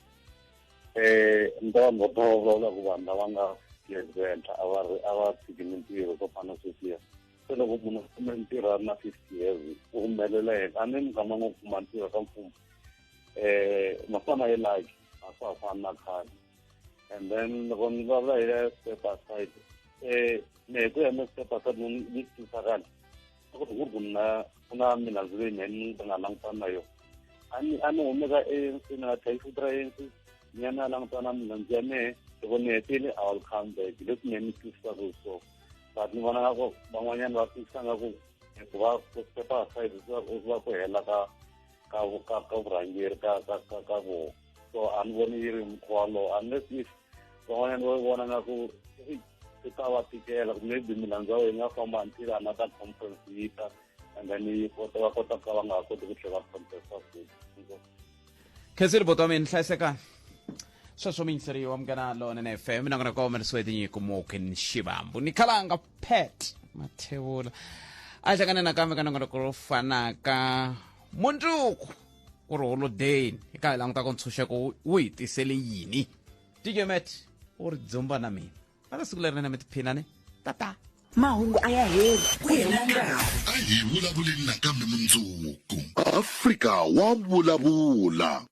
ni ta vanhu vo tala va vulavula ku vanhu lava nga years henhla a va ri a va tshiki mintirho swo fana na sweswiya. Se loko munhu a kume ntirho a ri na 50 years, u humelela yena a ni mukama ngo kuma ntirho ka mfumo mafana ye like a swa ha fani na khale. And then loko ni vulavula hi step aside, me hi ku ya me step aside ni twisisa kahle ku ri ku na ku na milandzu leyi mehe ni nga langutana na yona. A ni hume ka ANC, ni nga tlhela futhi ra ANC, ni ya na langutana na milandzu ya mehe. Loko ni hetile, I will come back. Leswi mehe ni twisisaka hi swona, but ni vona nga ku van'wanyana va twisisa nga ku ku va ku step aside swi va ku hela ka vurhangeri ka vona. So a ni voni yi ri mukhuva lowu, unless if van'wanyana va vona nga ku swi ta va tikela, maybe milandzu ya yi nga famba until another conference yi ta, and then yi kota va kota ku ka va nga ha koti ku tlhela va contesta futhi. Khensile, buti wa mina, hlayisekani. Sweswo miyingiseri wa Munghana Lonene FM, nakona komerisiwe tinyiko Moken Xivambu ni Khalanga Pet Mathevula. A hi hlangane nakambe ka nongonoko lowu fanaka mundzuku, ku ri holodeni, hi ka hi languta ku ntshunxeko wu hi tisele yini. DJ Mat u ri dzumba na mina va siku leri nene, mi tiphina ni tata. Mahungu a ya heli, ku hela nkarhi. A hi vulavuleni nakambe mundzuku. Afrika wa vulavula.